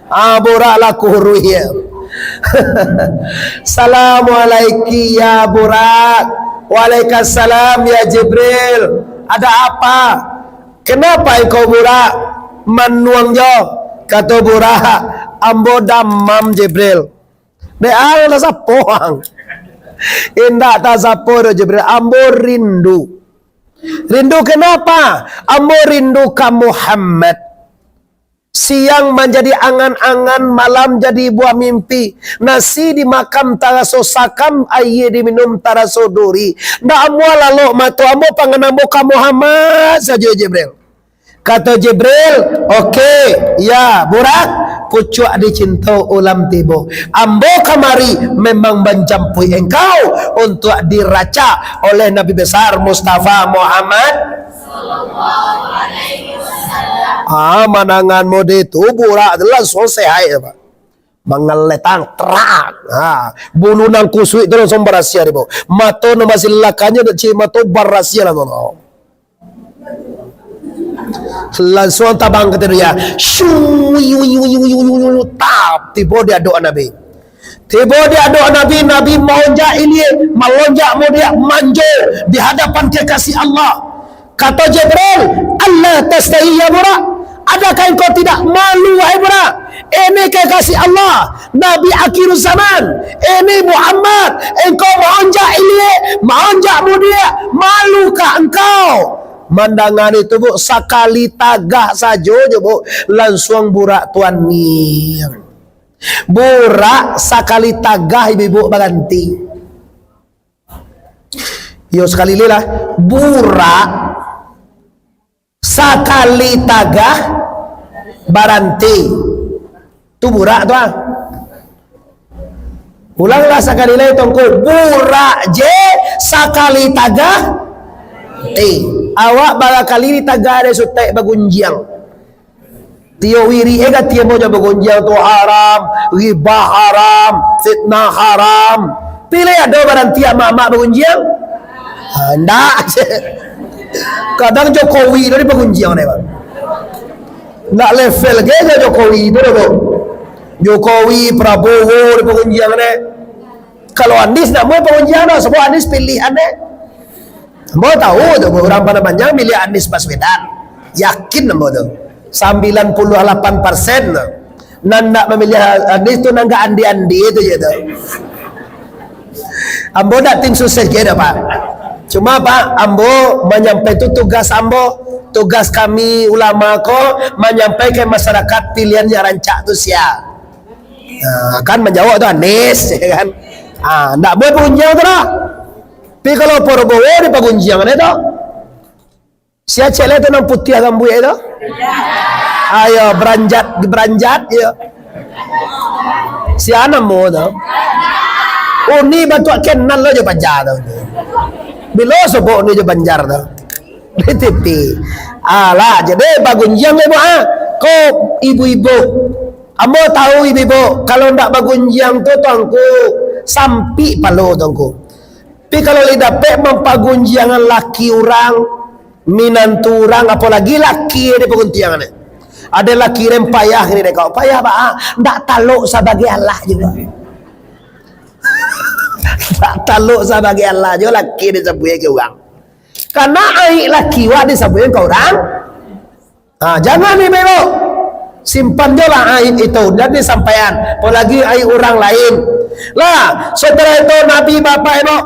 Ah, burak lah kuruih ya. Assalamualaikum ya burak. Waalaikumsalam ya Jibril. Ada apa? Kenapa engkau burak manuang jo? Kato burak, ambo damam, Jibril. Dek ang tasapo ang? Indak tasapo doh, Jibril. Ambo rindu. Rindu kenapa? Ambo rindu ka Muhammad. Siang manjadi angan-angan, malam jadi buah mimpi. Nasi dimakam taraso sakam, aia diminum taraso duri. Ndak amuah lalok mato ambo, pangan ambo ka Muhammad sajo, Jibril. Kato Jibril, "Oke, ya, Burak, pucuak dicinto ulam tibo. Ambo kamari memang manjampuik engkau untuak diracak oleh Nabi Besar Mustafa Muhammad." Ah, mandangan mode tu, Burak tu langsuang sehaik, Pak. Mangaletang, terang. Ha, bulu nan kusuik tu langsuang barasiah, Pak. Mato nan masih lakanya, dak cik mato barasiah lah tu. Langsuang tabang ka ateh dunia. Shuu, yu, yu, yu, yu, yu, yu, tap, tibo di adok Nabi. Tibo di adok Nabi, Nabi malonjak ilia, malonjak mudiak, manjo di hadapan kekasih Allah. Kato Jibril, "Ala tastahi ya Burak? Adakah engkau tidak malu, wahai Burak? Ini kekasih Allah, Nabi akhir zaman. Ini Muhammad, engkau maonjak ilia, maonjak mudiak, malukah engkau?" Mandanga itu, Bu, sakali tagah sajo je, Bu, langsuang Burak tu aniang. Burak sakali tagah, ibu-ibu, baranti. Yo, sakali lai lah. Burak sakali tagah baranti. Tu Burak tu, ah. Ulanglah sakali lai, Tuangku. Burak je sakali tagah. Eh, awak barakali ditagah dek sutek bagunjiang. Tiok wirik eh, katiak ambo jo bagunjiang tu haram, ribah haram, fitnah haram. Pilih ado baranti amak-amak bagunjiang? Ha, ndak. Kadang Jokowi tu di pagunjiang deh, Bang. Ndak level ge jo Jokowi tu doh, Bang. Jokowi, Prabowo di pagunjiang deh. Kalau Anies ndak amuah pagunjiang doh, sabab Anies pilihan deh. Ambo tahu tu, urang Padang Panjang milih Anies Baswedan. Yakin ambo tu. Sambilan puluah lapan persen tu. Nan ndak mamilih Anies tu nan gak andi-andi tu je tu. Ambo ndak tim sukses je dah, Pak. Cuma, Pak, ambo manyampai tu tugas ambo, tugas kami ulama ko manyampai ka masyarakat pilihan yang rancak tu sia. Nah, kan manjawab tu Anies, ya kan? Ah, ndak buliah pagunjiang tu lah. Tapi kalau Prabowo di pagunjiang deh tu. Sia cek lai tu nan putiah rambuik tu? Ayo, beranjat, beranjat je. Sia namo tu? Uni batuak kenal lo jo paja tu. Bilo sobok Uni jo Banjar tu? Di T V. Alah, jadi bagunjiang ibu ah. Ko ibu-ibu. Ambo tahu ibu-ibu, kalau ndak bagunjiang tu, Tuangku, sampik palo, Tuangku. Tapi kalau lai dapek mampagunjiangan laki urang, minantu urang, apolagi laki di pagunjiangan ni. Ado laki den payah ni dek kau. Payah baa? Ndak talok sabagai alah juo. Ndak talok sabagai alah juo laki disabuik ka urang. Karena aik laki wak disabuik ka urang. Ha, jangan ibu-ibu. Simpan jolah aib itu, jan disampaian, apolagi aib urang lain. Lah, setelah itu Nabi, bapak ibu,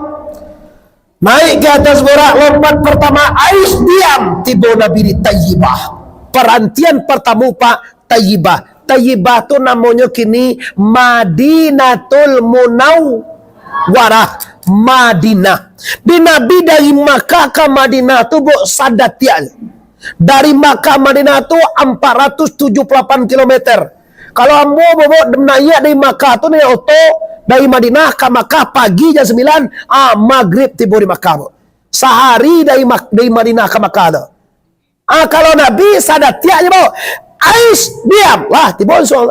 naik ke atas burak, lompat pertama, ais diam, tibo Nabi di Tayyibah. Parantian pertama, Pak, Tayyibah. Tayyibah tu namonyo kini Madinatul Munawwarah, Madinah. Di Nabi dari Makkah ka Madinah tu, Bu, sadatiak. Dari Makkah Madinah tu empat ratus tujuh puluh lapan kilometer. Kalau ambo, Bobo, naiak dari Makkah tu, naiak oto, dari Madinah ka Makkah pagi jam sambilan, ah, magrib tibo di Makkah, Bu. Sahari dari Mak-, dari Madinah ka Makkah tu. Ah, kalau Nabi sadatiak je, Bu. Ais, diam. Wah, tibo langsung.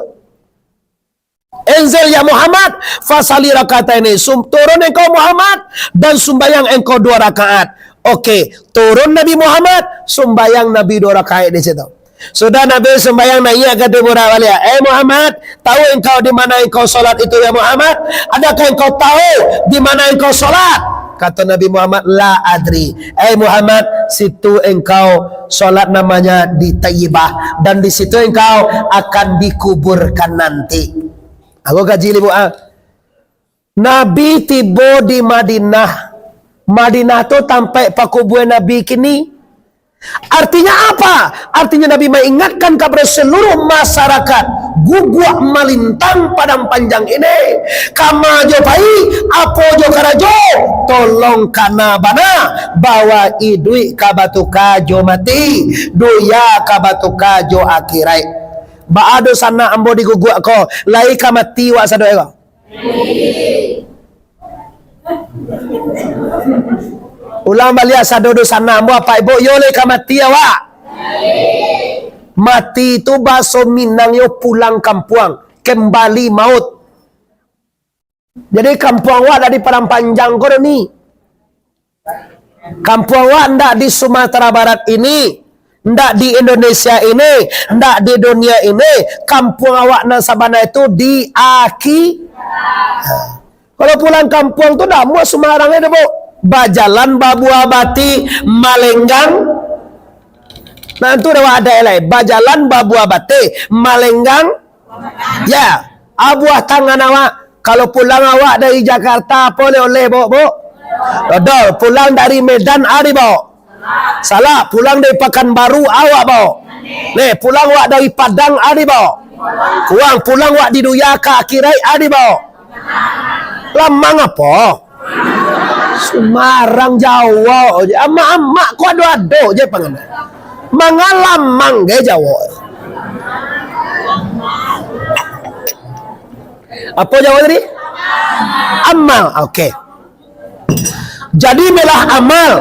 Inzil ya Muhammad, fasalli rakataini. Sum-, turun engkau Muhammad, dan sumbayang engkau dua rakaat. Oke, turun Nabi Muhammad, sumbayang Nabi dua rakaat di situ. Sudah Nabi sumbayang, naiak ka ateh burak baliak. "Eh Muhammad, tahu engkau di mana engkau salat itu ya Muhammad? Adakah engkau tahu di mana engkau salat?" Kata Nabi Muhammad, "La adri." "Eh Muhammad, situ engkau salat namanya di Tayyibah, dan di situ engkau akan dikuburkan nanti." Aku kaji libu ah. Nabi tibo di Madinah. Madinah tu tampek pakuburan Nabi kini. Artinya apa? Artinya Nabi maingatkan kepada seluruh masyarakat, Guguak malintang Padang Panjang ini. Kama jo pai, apo jo karajo, tolong kana bana, bahwa iduik ka batuka jo mati, dunia ka batuka jo akhirat. Baa dunsanak ambo di guguak ko, lai ka mati wak sado ko? Ulang baliak sado dunsanak ambo, apak ibuk, yo lai ka mati awak? Mati tu bahaso Minangnyo pulang kampuang, kembali maut. Jadi kampuang awak ndak di Padang Panjang ko doh ni. Kampuang awak ndak di Sumatera Barat ini, ndak di Indonesia ini, ndak di dunia ini. Kampuang awak nan sabana itu di akhi-, kalau pulang kampuang tu ndak amuah sumbarang aja, Bu. Bajalan babuah batih, malenggang. Nah, tu dah ada lai. Bajalan babuah batih, malenggang. Ya, abuah tangan awak. Kalau pulang awak dari Jakarta, apo oleh-oleh baok, Buk? Dodol. Pulang dari Medan, a dibao? Salak. Pulang dari Pakanbaru, a wak bao? Neh, pulang wak dari Padang, a dibao? Kuang. Pulang wak di dunia ka akhirat, a dibao? Lamang apo? Sumarang jawok je. Amak-amak ko ado-ado je pangan. Mangalamang ge jawok. Apo jawok tadi? Amal. Oke. Jadi belah amal.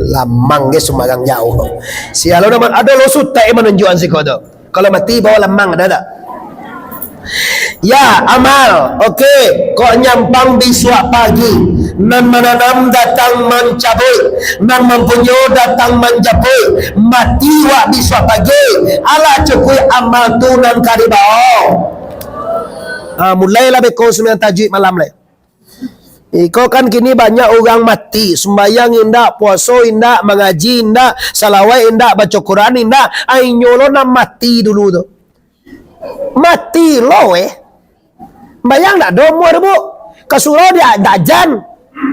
Lamang ge sumarang jawok. Sialo nama ado lo sutek manunjukan siko tu. Kalau mati bawa lamang, ada tak? Ya, amal. Oke, kok nyampang bisuak pagi, nan mananam datang mancabuik, nan mampunyo datang manjapuik, mati wak bisuak pagi, alah cukuik amal tu nan ka dibao. Ha, mulailah beko sumbayang tahajud malam lai. Iko kan kini banyak urang mati, sumbayang indak, puaso indak, mangaji indak, salawat indak, baco Quran indak, a inyo lo nan mati dulu tu. Mati lo, eh. Sumbayang ndak ado umua tu, Bu. Ka surau di, dak jan,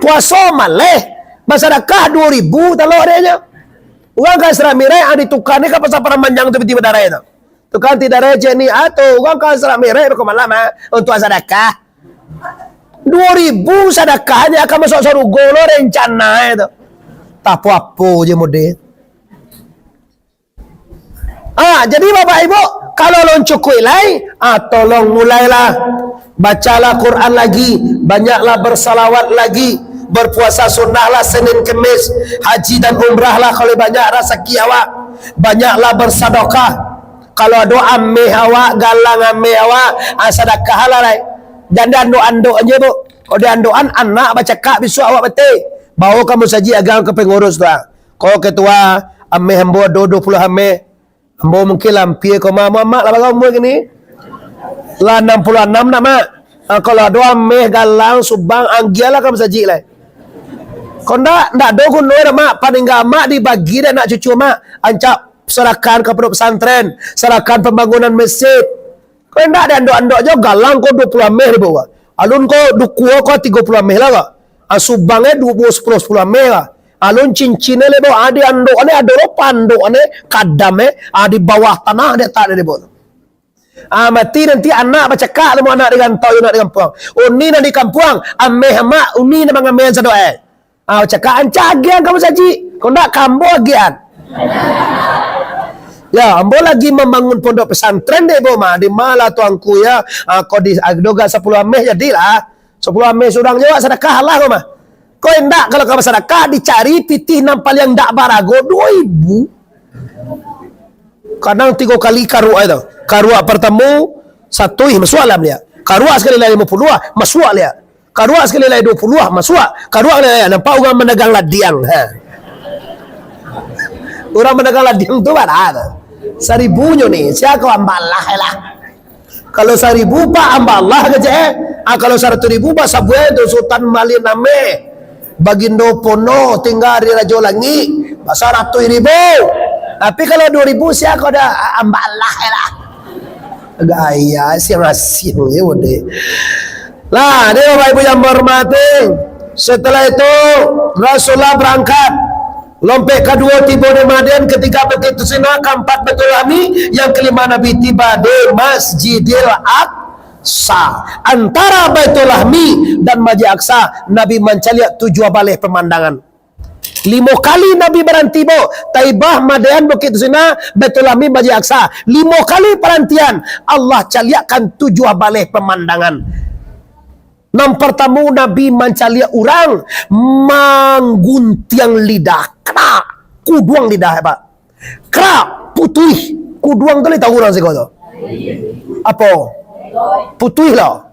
puaso maleh, basadakah duo ribu talok dek nyo. Urang ka Isra Mi'raj, ah, ditukar ni ka Pasar Padang Panjang tu piti badarai tu. Tukang ti darai cek ni, ah, tu, urang ka Isra Mi'raj beko malam, ah, untuak sadakah. Duo ribu sadakah nyo akan masuak sarugo lo rencana e tu. Tak apo-apo je mode. Ah, jadi Bapak Ibu, kalau alun cukuik lai, ah, tolong mulailah. Bacalah Quran lagi, banyaklah bersalawat lagi, berpuasa sunnahlah Senin Kemis, haji dan umrahlah kalau banyak rasaki awak, banyaklah bersadakah. Kalau ado ameh awak, galang ameh awak, ah, sadakahlah lai. Jan diandok-andok je, Bu. Kalau diandokan, anak bacakak bisuak awak bateh. Bawo ka musajik agang ka pangurus tu, ah. Ko ketua, ameh ambo ado duo puluah ameh. Ambo mungkin lah ampia ko, Mak. Amak lah bara umua kini? Lah anam puluah anam nak, Mak? Ah, kalau ado ameh galang, subang, agiahlah ka musajik lai. Kok ndak, ndak ado guno dah, Mak. Paningga Mak dibagi dek anak cucu Mak. Ancak sadakahan ka pondok pesantren, sadakahan pambangunan masjid. Kok indak diandok-andok jo, galang ko duo puluah ameh ribu ka. Alun ko dukua ko tigo puluah ameh lah ka. Ah, subang e duo puluah, sapuluah, sapuluah ameh ka. Alun cincin e lebo, ah, diandok ne ado lo pandok ne, kadam e, ah, di bawah tanah dek tak dek debo. Ah, mati nanti anak bacakak lamo anak di rantau, anak di kampuang. Uni nan di kampuang, ameh amak, uni nan mangameh sado e. Ah, cakak ancak agiahan ka musajik. Kok ndak, ka ambo agiahan. Ya, ambo lagi mambangun pondok pesantren dek bo mah. Di ma lah tuanku ya? Ah, kok di, ah, doga sapuluah ameh jadilah. Sapuluah ameh surang jo wak sadakah lah ko mah. Kok indak, kalau ka basadakah, dicari pitih nan paliang ndak barago, duo ribu. Kadang tigo kali karuak itu. Karuak partamo, satuih, masuak lah baliak. Karuak sakali lai limo puluah, masuak liak. Karuak sakali lai duo puluah, masuak. Karuak lai, nampak urang managang ladiang. Ha. Urang managang ladiang tu bara tu? Saribunyo ni, sia ko ambalah lah. Kalau saribu, Pak, ambalah kecek, eh. Ah, kalau saratuih ribu, bah sabuah tu Sutan Malin Ameh. Bagindo Pono tingga di Rajo Langik, bah saratuih ribu. Tapi kalau duo ribu, sia ko dah, ah, ambalah lah. Gaya siang-siang je, Bode. Lah, ni Bapak Ibu yang berhormati, setelah itu Rasulullah berangkat. Lompek kaduo tibo di Madin, katigo Bukik Tursina, kaampat Baitul Lahmi, yang kalimo Nabi tibo di Masjidil Aqsa. Antaro Baitul Lahmi dan Masjid Aqsa, Nabi mancaliak tujuah baleh pamandangan. Limo kali Nabi baranti, bo. Taibah, Madin, Bukik Tursina, Baitul Lahmi, Masjid Aqsa. Limo kali parantian, Allah caliakkan tujuah baleh pamandangan. Nan partamo, Nabi mancaliak urang mangguntiang lidah. Krak! Kuduang lidah, Pak. Krak! Putuih. Kuduang tu lai tahu urang siko tu. Apo? Putuih lah.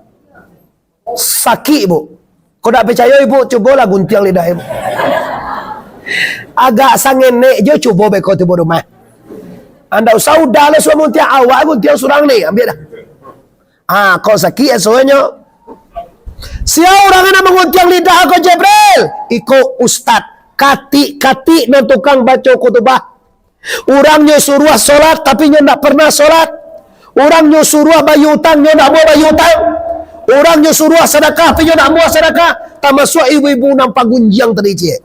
Sakik, Bu. Kok dak picayo, Ibu, cubolah guntiang lidah Ibu. Agak sangenek jo, cubo beko tibo rumah. Anda usah udah lah suruah guntiang, awak guntiang surang ni, ambiak dah. Ah, kok sakik rasonyo. Sia urang nan mangguntiang lidah ko, Jibril? Iko ustad, katik-katik nan tukang baco khutubah. Urang nyo suruah solat, tapi nyo ndak pernah solat. Urang nyo suruah bayia utang, nyo ndak mau bayia utang. Urang nyo suruah sadakah, tapi nyo ndak mau sadakah. Tamasuak ibu-ibu nan pagunjiang tadi, ciek.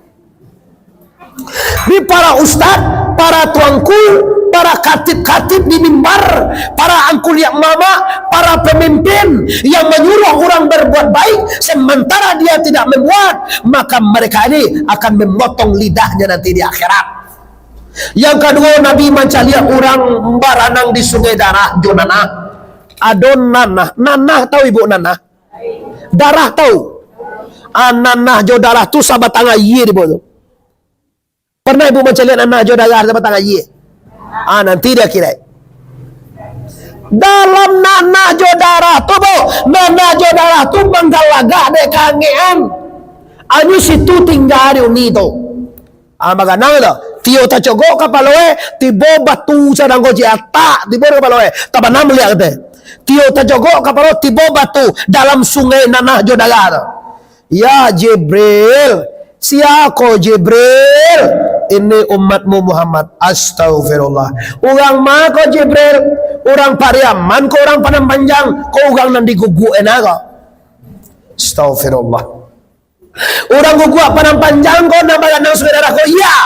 Di para ustad, para tuangku, para katib-katib di mimbar, para angkuliak mamak, para pemimpin yang manyuruah urang berbuat baik, sementara dia tidak membuat, maka mereka ini akan memotong lidahnya nanti di akhirat. Yang kaduo, Nabi mancaliak urang baranang di sungai darah jo nanah. Ado nanah. Nanah, tahu ibu nanah? Darah tahu? Ah, nanah jo darah tu sabatang aia di bawah tu. Pernah ibu mancaliak nanah jo darah sabatang aia? Ah, nanti di akhirat. Dalam nanah jo darah tu, bo, nanah jo darah tu manggalagak dek kaangekan. Anyo situ tingga di uni tu. Ah, baganang tu. Tio tacogok kapalo, eh, tibo batu sadang ko ciek atak, tibo di kapalo, eh. Tabanam liak kate. Tio tacogok kapalo, tibo batu dalam sungai nanah jo darah tu. Ya Jibril, sia ko Jibril? Ini umatmu Muhammad. Astagfirullah. Urang ma ko Jibril? Urang Pariaman ko, urang Padang Panjang ko, urang nan diguguk ena ko? Astagfirullah. Urang guguak Padang Panjang ko, nan baganang Sungai Darah ko, iya.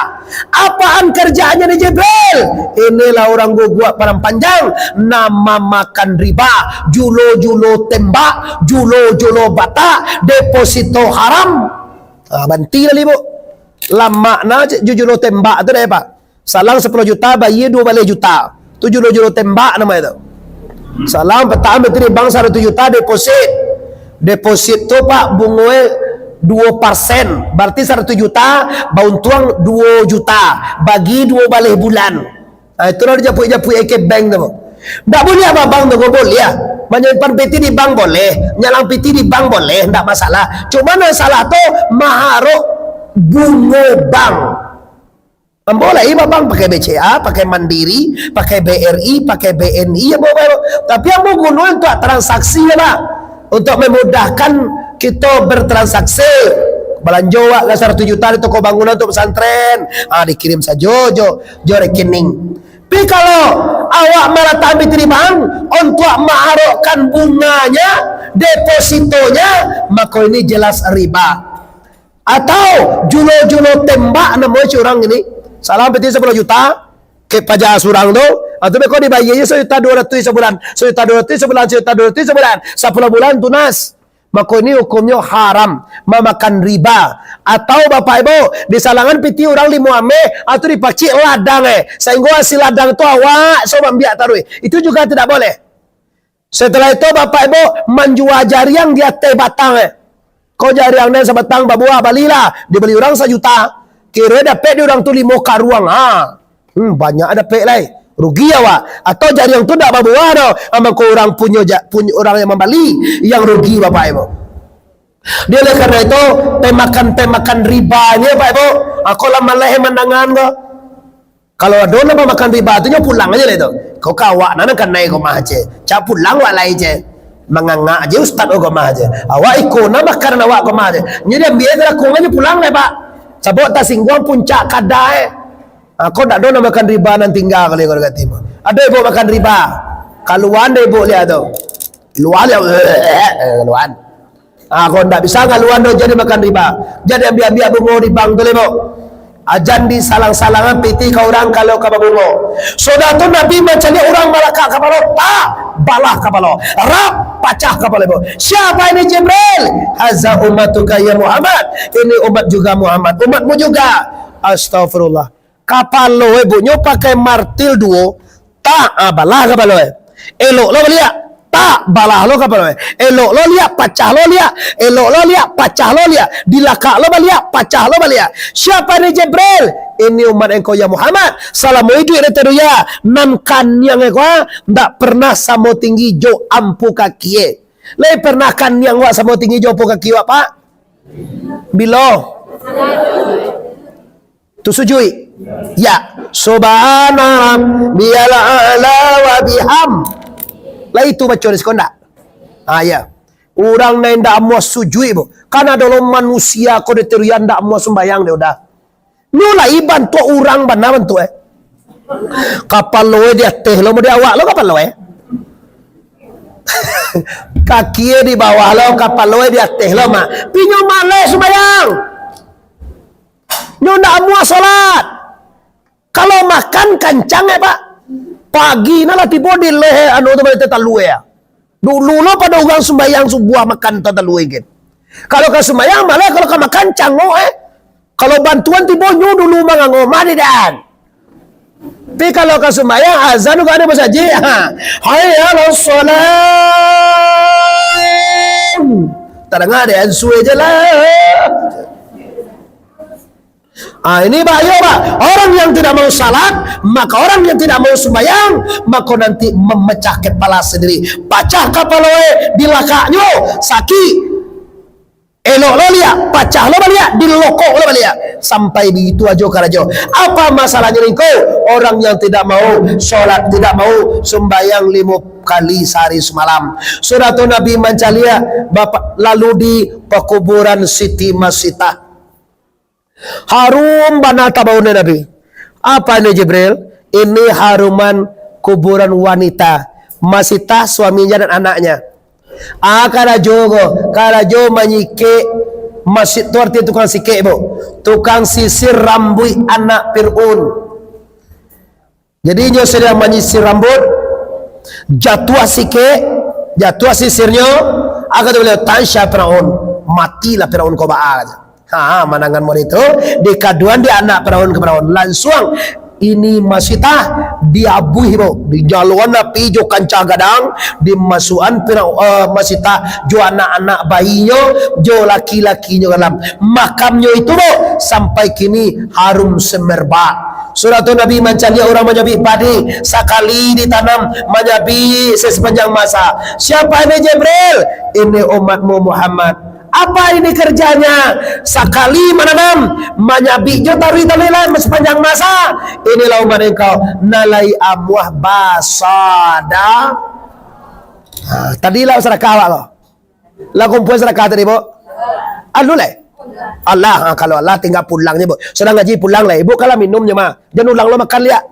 Apaan kerjaannya ni, Jibril? Inilah urang guguak Padang Panjang, nan mamakan riba, julo-julo tembak, julo-julo batak, deposito haram. Ah, banti lah, Ibu. Lamak na, cek, julo-julo tembak tu dah, Pak. Salang sapuluah juta, bayia duo baleh juta. Tu julo-julo tembak namo itu. Salang patahan, berarti di bank saratuih juta deposit. Deposit tu, Pak, bungonyo duo persen. Berarti saratuih juta, bauntuang duo juta. Bagi duo baleh bulan. Ah, itulah dijapuik-japuik eke bank tu. Ndak buliah, Pak, bank tu, buliah. Manyimpan piti di bank buliah. Nyalang piti di bank buliah, ndak masalah. Cuma nan salah tu, maharok bungo bank. Ambo lai babang pakai B C A, pakai Mandiri, pakai B R I, pakai B N I, ambo bae. Tapi ambo guno untuak transaksi, ya, Pak. Untuak memudahkan kito bertransaksi. Balanjo awak ka saratuih juta di toko bangunan untuak pesantren, ah, dikirim sajo jo, jo rekening. Tapi kalau awak malatak piti di bank untuak maharokkan bunganya, depositonya, mako ini jelas riba. Atau julo-julo tembak namo cik urang ini. Salang piti sapuluah juta, kek paja surang tu, atau beko dibayia je sajuta duo ratuih sabulan, sajuta duo ratuih sabulan, sajuta duo ratuih sabulan, sapuluah bulan tunas. Mako ini hukumnyo haram, mamakan riba. Atau Bapak Ibu, disalangan piti urang limo ameh, atau dipacik ladang, eh, sahinggo hasil ladang tu awak so maambiak taruih. Itu juga tidak boleh. Setelah itu, Bapak Ibu, manjua jariang di ateh batang, eh. Ko jariang den sabatang babuah, balilah, dibali urang sajuta. Kiro dapek di urang tu limo karuang. Ha. Hmm, banyak dapek lai. Rugi awak. Atau jariang tu ndak babuah doh. Ha, mangko urang punyo ja-, punyo, urang yang mambali yang rugi, Bapak Ibu. Jadi oleh karena itu, pemakan-pemakan riba ni, Bapak Ibu, ha, ko lah maleh mandangan ko. Kalau ado nan mamakan riba tu, nyo pulang aja lah tu. Kau ka awak nan kanai ko mah je. Cak pulang awak lai je. Mangangak je ustaz ko mah je. Awak iko nan makan awak ko mah je. Nyo diambiak je lah, kau nyo pulang lah, Pak. Sabab tasingguang puncak kada, eh. Ha, ko ndak ado nan makan riba nan tingga kali ko kati mah. Ado ibu makan riba. Kaluan deh ibu lihat tu. Luan lihat. Kaluan. Ah, kok ndak bisa ngaluan doh jadi makan riba. Jadi ambiak-ambiak bungo di bank tu, Lebo. Ajan disalang-salangan pitih ka urang kalau ka babungo. Sudah tu Nabi mancaliak urang malakak kapalo, tak, balah kapalo. Rap, pacah kapalo ibu. Siapa ini Jibril? Haza ummatuka ya Muhammad. Ini umat juga Muhammad. Umatmu juga. Astagfirullah. Kapalo ibu nyo pakai martil duo, tak, ah, balah kapalo eh. Elok lo baliak, tak, balah lo kapalo eh. Elok lo liak, pacah lo liak. Elok lo liak, pacah lo liak. Dilakak lo baliak, pacah lo baliak. Siapa ni Jibril? Ini umat engkau ya Muhammad. Salamo iduik di dunia, nan kaniang ko, ah, ndak pernah samo tinggi jo ampu kaki eh. Lai pernah kaniang wak samo tinggi jo ampu kaki wak, Pak? Bilo? Tu sujuik. Ya. Subhana rabbiyal a'la wa biham. Lah itu baco di siko ndak? Ah, ya. Urang nan indak amuah sujuik, bu. Kan ado lo manusia ko di dunia indak amuah sumbayang dia udah. Nyo lai bantuak urang bana bantuak eh. Kapalo eh di ateh lo, mau di awak lo kapalo eh. Kaki eh di bawah lo, kapalo eh di ateh lo, mak. Pinyo maleh sumbayang. Nyo ndak amuah solat. Kalau makan kancang eh, Pak. Pagi nah lah tibo di leh anu tu, bali tatalua eh. Dulu lo pado urang sumbayang subuah makan tatalua eh, gin. Kalau ka sumbayang maleh, kalau ka makan cangok eh. Kalau bantuan tibo nyo dulu mangango mah di dan. Tapi kalau ka sumbayang azan tu ka ado basajik. Ha. Hayya 'alas shalah. Tadanga deh, ansue je lah. Ah, ini bahaya, Pak. Orang yang tidak mau salat, maka orang yang tidak mau sembahyang, maka nanti memecah kepala sendiri. Pacah kapalo eh, dilakaknyo, sakik. Elok lo liak, pacah lo baliak, dilokok lo baliak. Sampai begitu ajo karajo. Apa masalahnya ningko? Orang yang tidak mau salat, tidak mau sembahyang limo kali sehari semalam. Sudah tu Nabi mancaliak, Bapak, lalu di pekuburan Siti Masitah. Harum bana tabau ni Nabi. Apa ini Jibril? Ini haruman kuburan wanita. Masitah suaminya dan anaknya. Ah, karajo ko, karajo manyikek masih tu arti tukang sikek, bu. Tukang sisir rambuik anak Fir'aun. Jadi, inyo sadang manyisir rambut, jatuah sikek, jatuah sisirnyo, aka tu baliau, "Tansya Firaun, matilah Firaun ko baa," kata. Ha, manangan mode tu, dikaduan di anak Firaun ka Firaun. Lansuang, ini Masitah diabuih, bu. Dijaloan api jo kancah gadang, dimasukan Firaun, eh, Masitah jo anak-anak bayinyo, jo laki-lakinyo ka dalam. Makamnyo itu, bu, sampai kini harum semerbak. Sudah tu Nabi mancaliak urang manyabik padi, sakali ditanam, manyabik se-, sapanjang masa. Siapa ini Jibril? Ini umatmu Muhammad. Apa ini kerjanya? Sakali mananam, manyabik jo taruih-taruih lah sapanjang masa. Inilah umat engkau, nan lai amuah basada. Ha, tadi lah sadakah awak ko. Lah kumpua sadakah tadi, bu? Anu lai? Alah, ha, kalau alah tingga pulang je, bu. Sadang ngaji pulang lai. Ibu kalah minum je mah. Jan ulang lo makan liak.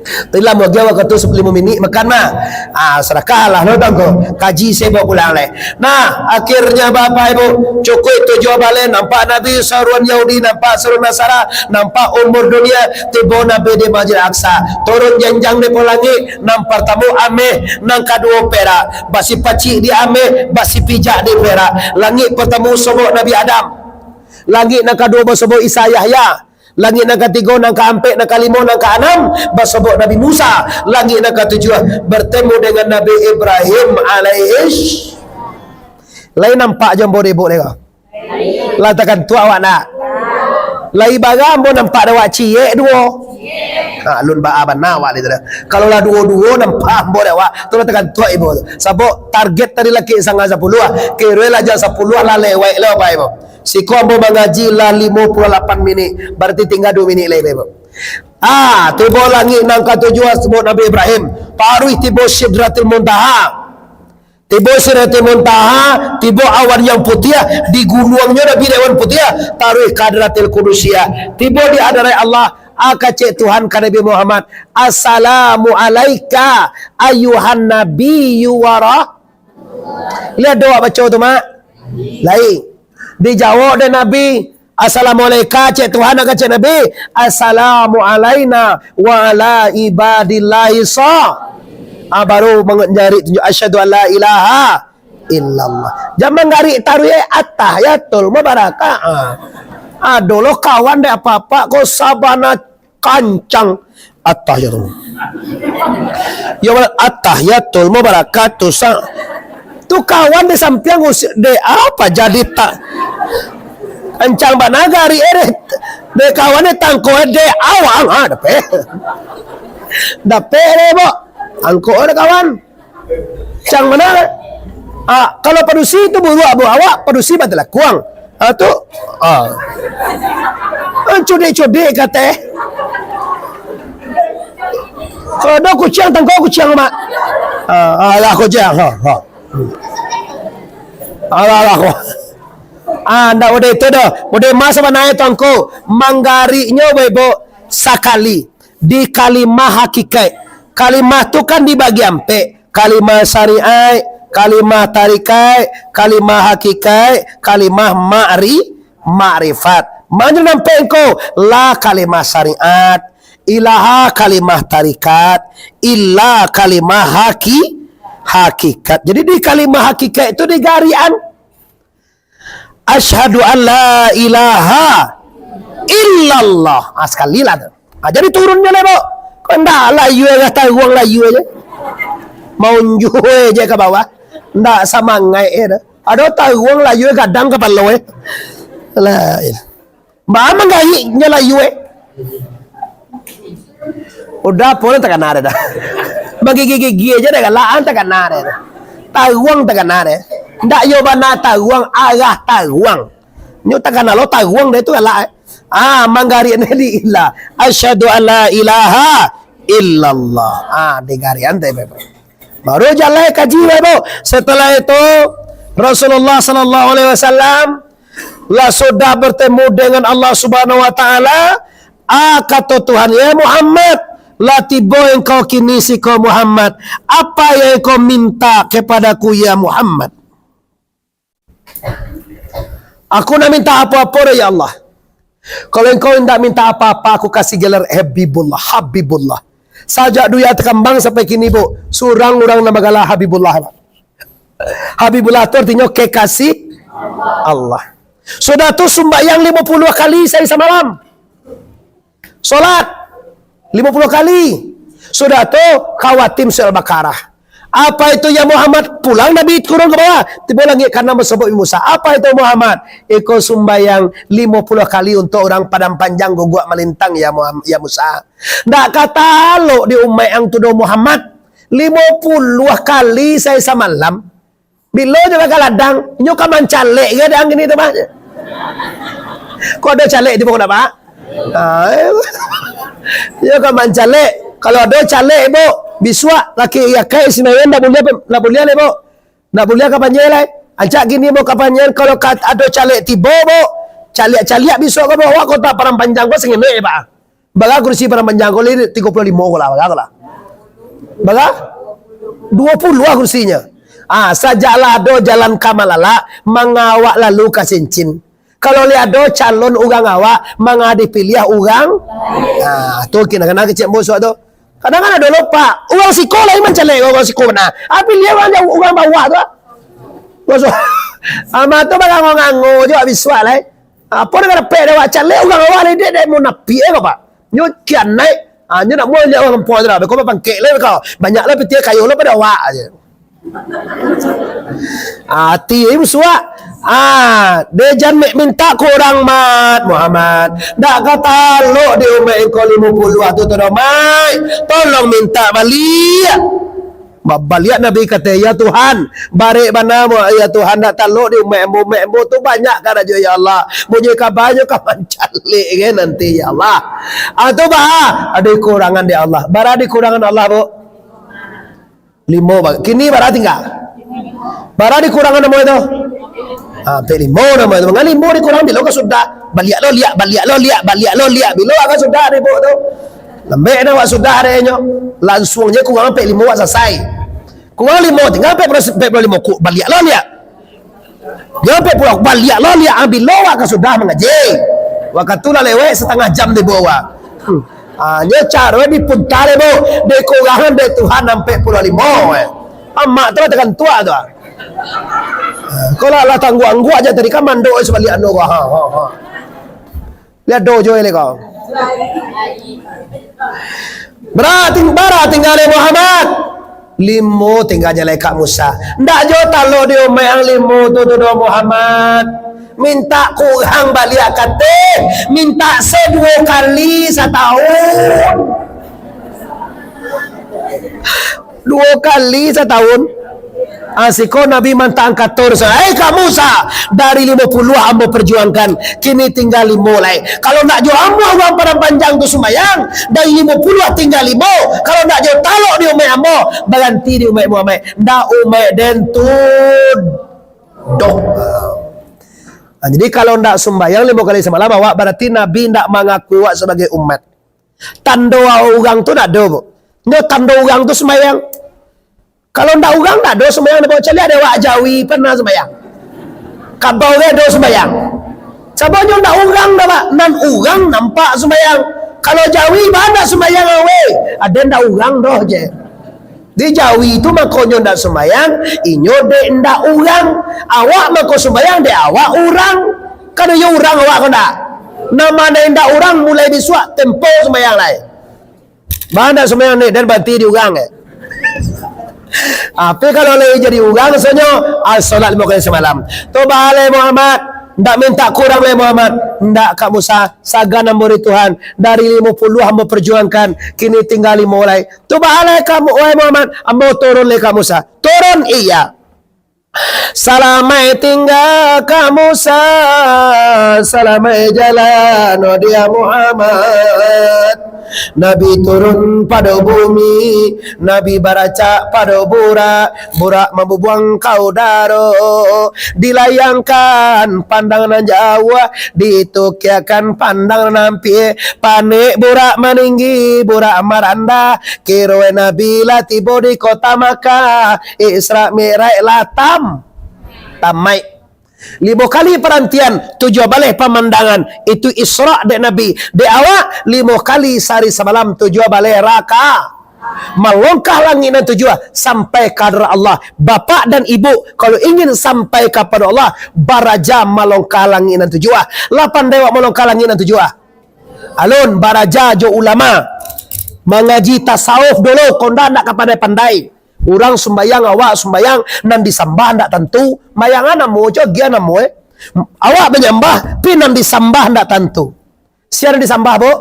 Tadi lah mau agiah wakatu limo minik makan mah. Ah, sadakah lah lo tangko. Kaji se bawa pulang lai. Nah, akhirnya Bapak Ibu, cukuik tujuah baleh, nampak Nabi saruan Yahudi, nampak saruan Nasara, nampak umur dunia, tibo Nabi di Masjid Aqsa. Turun janjang di langik, nan partamo ameh, nan kaduo perak. Basipacik di ameh, basipijak di perak. Langik partamo sobok Nabi Adam. Langik nan kaduo basobok Isa Yahya. Langik nan katigo, nan kaampek, nan kalimo, nan kaanam, basobok Nabi Musa. Langik nan katujuah, bertemu dengan Nabi Ibrahim alaihis. Lai nampak jo ambo dek ibuk lai ko? Lah takantuak awak ndak? Lai bara ambo nampak dek awak ciek duo? Ha, alun baa bana awak lai tu dah. Kalau lah duo-duo nampak ambo dek awak, tu lah takantuak ibuk tu. Sabab target tadi lah kek sanga sapuluah. Kiro lah jam sapuluah lah lewat lah, Bapak Ibu. Siko ambo mangaji lah limo puluah lapan minik, barati tingga duo minik lai, Bapak Ibu. Ah, tibo langik nan katujuah, sebut Nabi Ibrahim, taruih tibo Sidratil Muntaha. Tibo Sidratil Muntaha, tibo awan yang putiah, di gunuangnyo Nabi di awan putiah, taruih ka Hadratil Qudusiah. Tibo di hadarat Allah, ah, kecek Tuhan ka Nabi Muhammad, "Assalamu alaika ayyuhan nabiyyu wa rah-" Liek doa baco tu, Mak. Lai. Dijawab dek Nabi, Assalamualaikum, cek Tuhan, agak cek Nabi. Assalamu alaina wa ala ibadillahi sa. Ah, baru manjari tunjuk asyhadu alla ilaha illallah. Jaman garik taruih, eh, attahiyatul mubarakatuh. Ah. Ado lo kawan dek apak-apak ko sabana kancang. Attahiyatul. Ya Allah, attahiyatul mubarakatuh. Sa-, tu kawan di sampiang usi-, dek apa jadi tak kancang bana garik, eh, dek. Dek kawan ni tangko, eh, dek awang. Ah, dapek. Dapek deh, bo. Angko deh kawan. Cang mana? Ah, kalau padusi tu buruak, buruak awak, padusi batalakuang. Ah, tu. Ah. Ah, cudik-cudik kata. Kalau ada kuciang, tangkok kuciang, mak. Ah, alah kuciang. Ha, ha. Alah, alah, ko. Ah, ndak boleh itu dah. Boleh mas apa naik tu angko. Manggariknyo bebo sakali. Di kalimah hakikaik. Kalimah tu kan dibagi ampek. Kalimah syariat, kalimah tarikat, kalimah hakikaik, kalimah ma'ri-, makrifat. Mano nampek engkau? La kalimah syariat, ilaha kalimah tarikat, illa kalimah haki-, hakikat. Jadi di kalimah hakikat itu digarian. Asyhadu an la ilaha illallah. Ah, sakali lah tu. Ah, jadi turunnyo lai, bo. Kok ndak layua, lah taruang layua je. Maunjua je ka bawah. Ndak samangaik je tu. Ado taruang layua gadang kapalo, eh. Lah, ya. Ba manggaiknyo layua, eh. Udah, apo nan takana deh dah. Bagigi-gigi aja dah galak, an takana deh. Taruang takana deh. Ndak yo bana taruang, arah taruang. Nyo takana lo taruang deh tu galak, eh. Ah, manggarik ni di illa. Asyhadu an la ilaha illallah. Ah, digarian teh, Bapak. Baru jalai kaji, Bapak. Setelah itu, Rasulullah sallallahu alaihi wasallam lah sudah bertemu dengan Allah Subhanahu wa Taala, ah, kato Tuhan, "Ya Muhammad, lah tibo engkau kini siko Muhammad. Apa yang engkau minta kepadaku, ya Muhammad?" "Aku nak minta apo-apo doh, ya Allah. Kalau engkau indak minta apa-apa, aku kasih gelar Habibullah, Habibullah." Sajak dunia takambang sampai kini, bu, surang urang nan bagalah Habibullah. Habibullah tu artinyo kekasih Allah. Sudah tu sumbayang limo puluah kali sahari samalam. Solat limo puluah kali. Sudah tu khawatim surah Al-Baqarah. "Apa itu, ya Muhammad?" Pulang Nabi turun ka bawah. Tibo langik kaanam basobok Nabi Musa. "Apa itu, Muhammad?" "Iko sumbayang limo puluah kali untuak urang Padang Panjang guguak malintang, ya Muham-, ya Musa." "Ndak ka talok di umaik ang tu doh, Muhammad. Limo puluah kali sahari samalam. Bilo nyo ka ladang, nyo ka mancalek ge dang kini tu, Pak." Kok ado calek tibo ko, Pak? Ah, nyo ka mancalek. Kalau ado calek, bu, bisuak laki akai Sinayan ndak buliah, ndak buliah lai, bu. Ndak buliah ka panjai lai. Ancak kini, bu, ka panjai, kalau ka-, ado calek tibo, bu, caliak-caliak bisuak ka bawah kota Padang Panjang ko sangenek, Pak. Bara kursi Padang Panjang ko, lai tigo puluah limo ko lah, bara ko lah. Bara? Duo puluah kursinyo. Ah, sajak lah ado jalan ka Malalak, manga awak lalu ka Sincin. Kalau lai ado calon urang awak, manga dipiliah urang. Ah, tu kini kana kecek musuah tu. Kadang kan ado lupa. Urang siko lai mancalek urang siko bana. Ah, piliah urang jauah, urang bawah tu. Musuah. Ama tu bangango-ngango jo bisuak lai. Apo nan ka dapek dek awak calek urang awak lai dek, dek munafik, eh, Bapak? Nyo kianaik, ah, nyo nak mulo liak urang kampuang tu lah. Beko bapangkek lai beko. Banyak lah pitih kayo lah pado awak aja. Ati musuak. Ah, dek jan mek minta kurang mat, Muhammad. Ndak ka talok di umaik engkau limo puluah tu, tu doh, Mai. Tolong minta baliak. Ba-, baliak Nabi kato, "Ya Tuhan, barek bana, ya Tuhan, ndak talok di umaik ambo, umaik ambo tu banyak karajo, ya Allah. Munyo kabanyo ka mancalek ge nanti, ya Allah." Ah, tu bah, ado kurangan di Allah. Bara dikurangan Allah, bu? Limo, ba-, kini bara tingga? Bara dikurangan namo itu? Ah, ampek limo namo itu. Manga limo dikurang bilo ka sudah? Baliak lo liak, baliak lo liak, baliak lo liak. Bilo ka sudah dek bu tu? Lambek dah awak sudah dek nyo. Langsuang je kurang ampek limo awak salasai. Kurang limo, tingga ampek puluah, ampek puluah limo. Ku-, baliak lo liak. Nyo ampek puluah baliak lo, liak ambil lo, wak ka sudah mangaji. Wakatu lah lewat satangah jam tibo wak. Hmm. Ah, nyo caro dipunta deh, Bu. Dek kurangan dek Tuhan ampek puluah limo, eh. Amak tu lah tagantuak tu, ah. Ah, kok lah, lah tangguak-angguak je tadi kan mandok sabaliak anu ko. Ha, ha, ha. Liek doh jo lai ko. Bara ting-, bara tingga lai Muhammad? Limo tingga jo lai Kak Musa. Ndak jo talok di umaik ang limo tu, tu doh Muhammad. Mintak kurang baliak kateh, mintak se duo kali satahun. Duo kali satahun. Ah, siko Nabi mantaan kato, "Hei Kak Musa, dari limo puluah ambo perjuangkan, kini tingga limo lai. Kalau ndak jo ambo urang Padang Panjang tu sumbayang, dari limo puluah tingga limo. Kalau ndak jo talok di umaik ambo, baranti di umaik Muhammad. Ndak umaik den tu doh." Ah, jadi kalau ndak sumbayang limo kali samalam, awak bararti Nabi ndak mangakui awak sabagai umat. Tando urang tu ndak ado, Bu. Nyo tando urang tu sumbayang. Kalau ndak urang, ndak ado sumbayang, ndak bawa caliak dek awak. Jawi pernah sumbayang. Kabau ge ado sumbayang. Sabab nyo ndak urang dah, Pak. Nan urang nampak sumbayang. Kalau jawi, ba ndak sumbayang awe. Ado ndak urang doh je. Di jawi tu makonyo ndak sumbayang, inyo dek ndak urang. Awak mako sumbayang dek awak urang. Kan iyo urang awak ko ndak? Nan ma ndak urang, mulai bisuak tempo sumbayang lai. Ba ndak sumbayang ni, den banti di urang, eh. Tapi kalau lai jadi urang, rasonyo, ah, salat limo kali samalam. Tu ba lai Muhammad, ndak mintak kurang lai Muhammad. Ndak Kak Musa, sagan ambo di Tuhan. Dari limo puluah ambo perjuangkan, kini tingga limo lai. Tu ba lai Kak Mu-, wahai Muhammad, ambo turun lai Kak Musa. Turun, iya. Salamaik tingga Kak Musa, salamaik jalan, oh dia Muhammad. Nabi turun pado bumi, Nabi baracak pado burak, burak mambubuang ka udaro, dilayangkan pandang nan jauah, ditukiakan pandang nan ampia, panek burak maninggi, burak marandah, kiroe Nabi lah tibo di kota Makkah, Isra Mi'raj lah tam-, tamaik. Limo kali parantian, tujuah baleh pamandangan. Itu Isra dek Nabi. Dek awak, limo kali sahari samalam, tujuah baleh raka-, malongkah langik nan tujuah, sampai ka hadrat Allah. Bapak dan ibu, kalau ingin sampai kapado Allah, baraja malongkah langik nan tujuah. Lah pandai awak malongkah langik nan tujuah? Alun, baraja jo ulama. Mangaji tasawuf dulu, kok ndak, ndak ka pandai-pandai. Urang sumbayang, awak sumbayang, nan disambah ndak tantu. Mayang namo jo, agiah namo, eh. Awak manyambah, pi nan disambah ndak tantu. Sia nan disambah, Bu?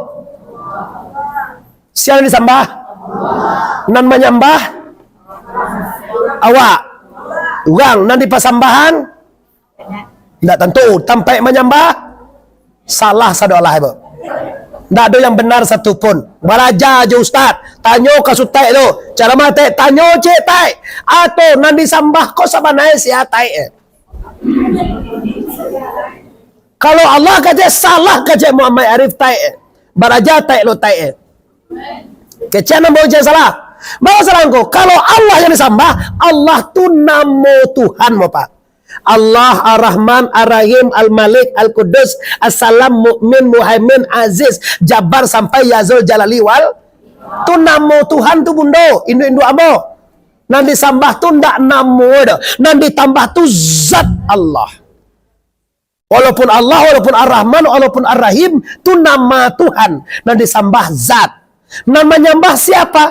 Sia nan disambah? Nan manyambah? Awak. Urang. Nan dipasambahan? Ndak tantu. Tampaik manyambah? Salah sado alah, Bu. Ndak ado yang benar satu pun. Baraja jo ustaz. Tanyo ka sutaik tu. Caramah taik. Tanyo cek taik. Atau nan disambah ko sabana sia taik, eh? Kalau Allah kecek salah, kecek Muhammad Arif taik, eh. Baraja taik lo taik, eh. Kecek nan bau jan salah. Bau salah ko. Kalau Allah yang disambah, Allah tu namo Tuhan, Bapak. Allah, Ar-Rahman, Ar-Rahim, Al-Malik, Al-Qudus, As-Salam, Mukmin, Muhaimin, Aziz, Jabbar sampai Ya Zul Jalali wal. Tu namo Tuhan tu, Bundo, induk-induk ambo. Nan disambah tu ndak namo doh. Nan ditambah tu zat Allah. Walaupun Allah, walaupun Ar-Rahman, walaupun Ar-Rahim, tu nama Tuhan. Nan disambah zat. Nan manyambah siapa?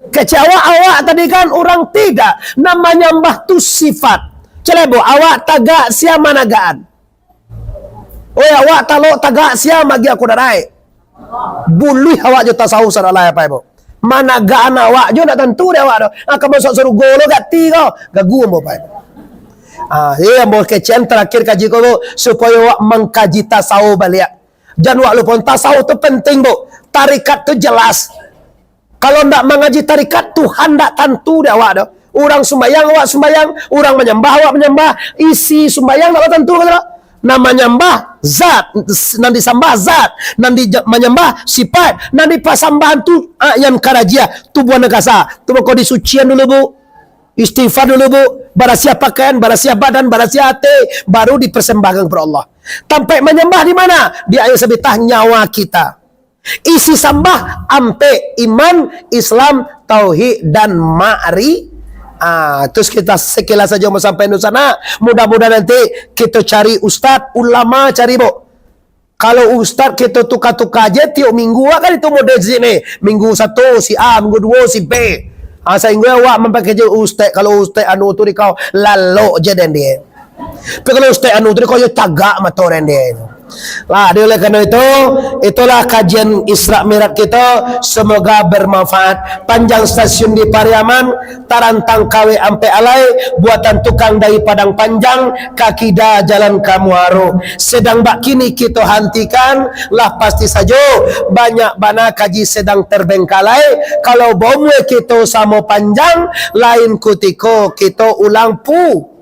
Kecek awak, awak tadi kan urang tidak. Nan manyambah tu sifat. Celebo, awak tagak sia managaan. Oi, awak talok tagak sia magi aku darai. Buluih awak jo tasawuf sado alah, Bapak Ibu. Managaan awak jo ndak tantu dek awak tu. Ah, ka masuak sarugo lo gati ko. Gagu ambo, Bapak Ibu. Ah, iyo ambo kecekan tarakhir kaji ko, Bu, supayo awak mangkaji tasawuf baliak. Jan awak lupo, tasawuf tu penting, Bu. Tarikat tu jelas. Kalau ndak mangaji tarikat, Tuhan ndak tantu dek awak tu. Urang sumbayang, awak sumbayang. Urang manyambah, awak manyambah. Isi sumbayang ndak tantu, kato. Nan manyambah zat, nan disambah zat, nan di, manyambah sifat, nan dipasambahan tu, ah, yang karajiah, tubuah nan kasa. Tu mako disucian dulu, Bu. Istighfar dulu, Bu. Barasiah pakaian, barasiah badan, barasiah hati, baru dipersembahkan kepada Allah. Tampek manyambah di mana? Di aia sabitah nyawa kita. Isi sambah ampek iman, Islam, tauhid, dan ma'ri-, ah, terus kita sekilas saja mau sampai di sana. Mudah-mudahan nanti kita cari ustaz, ulama cari, Bu. Kalau ustaz kita tukar-tukar je tiok minggu, kan itu model sini. Minggu satu si A, minggu dua si B. Ah, sahinggo awak mampakai je ustaz. Kalau ustaz anu tu dikau lalok je den dia. Tapi kalau ustaz anu tu dikau yo cagak mato den dia. Lah, jadi oleh karena itu, itulah kajian Isra Mi'raj kita. Semoga bermanfaat. Panjang stasiun di Pariaman, tarantang kawek ampek alai, buatan tukang dari Padang Panjang, ka kida jalan ka Muaro. Sedang bak kini kito hantikan, lah pasti sajo, banyak bana kaji sedang terbengkalai, kalau baumua kito samo panjang, lain kutiko kito ulang pu-,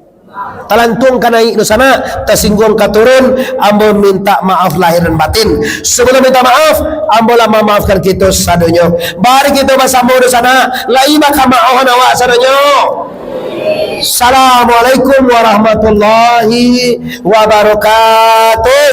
talantuang ka naik dunsanak, tasingguang ka turun, ambo minta maaf lahir dan batin. Sebelum minta maaf, ambo lah mamaafkan kito sadonyo. Mari kito basamo dunsanak, lai bakamaohan awak sadonyo. Assalamualaikum warahmatullahi wabarakatuh.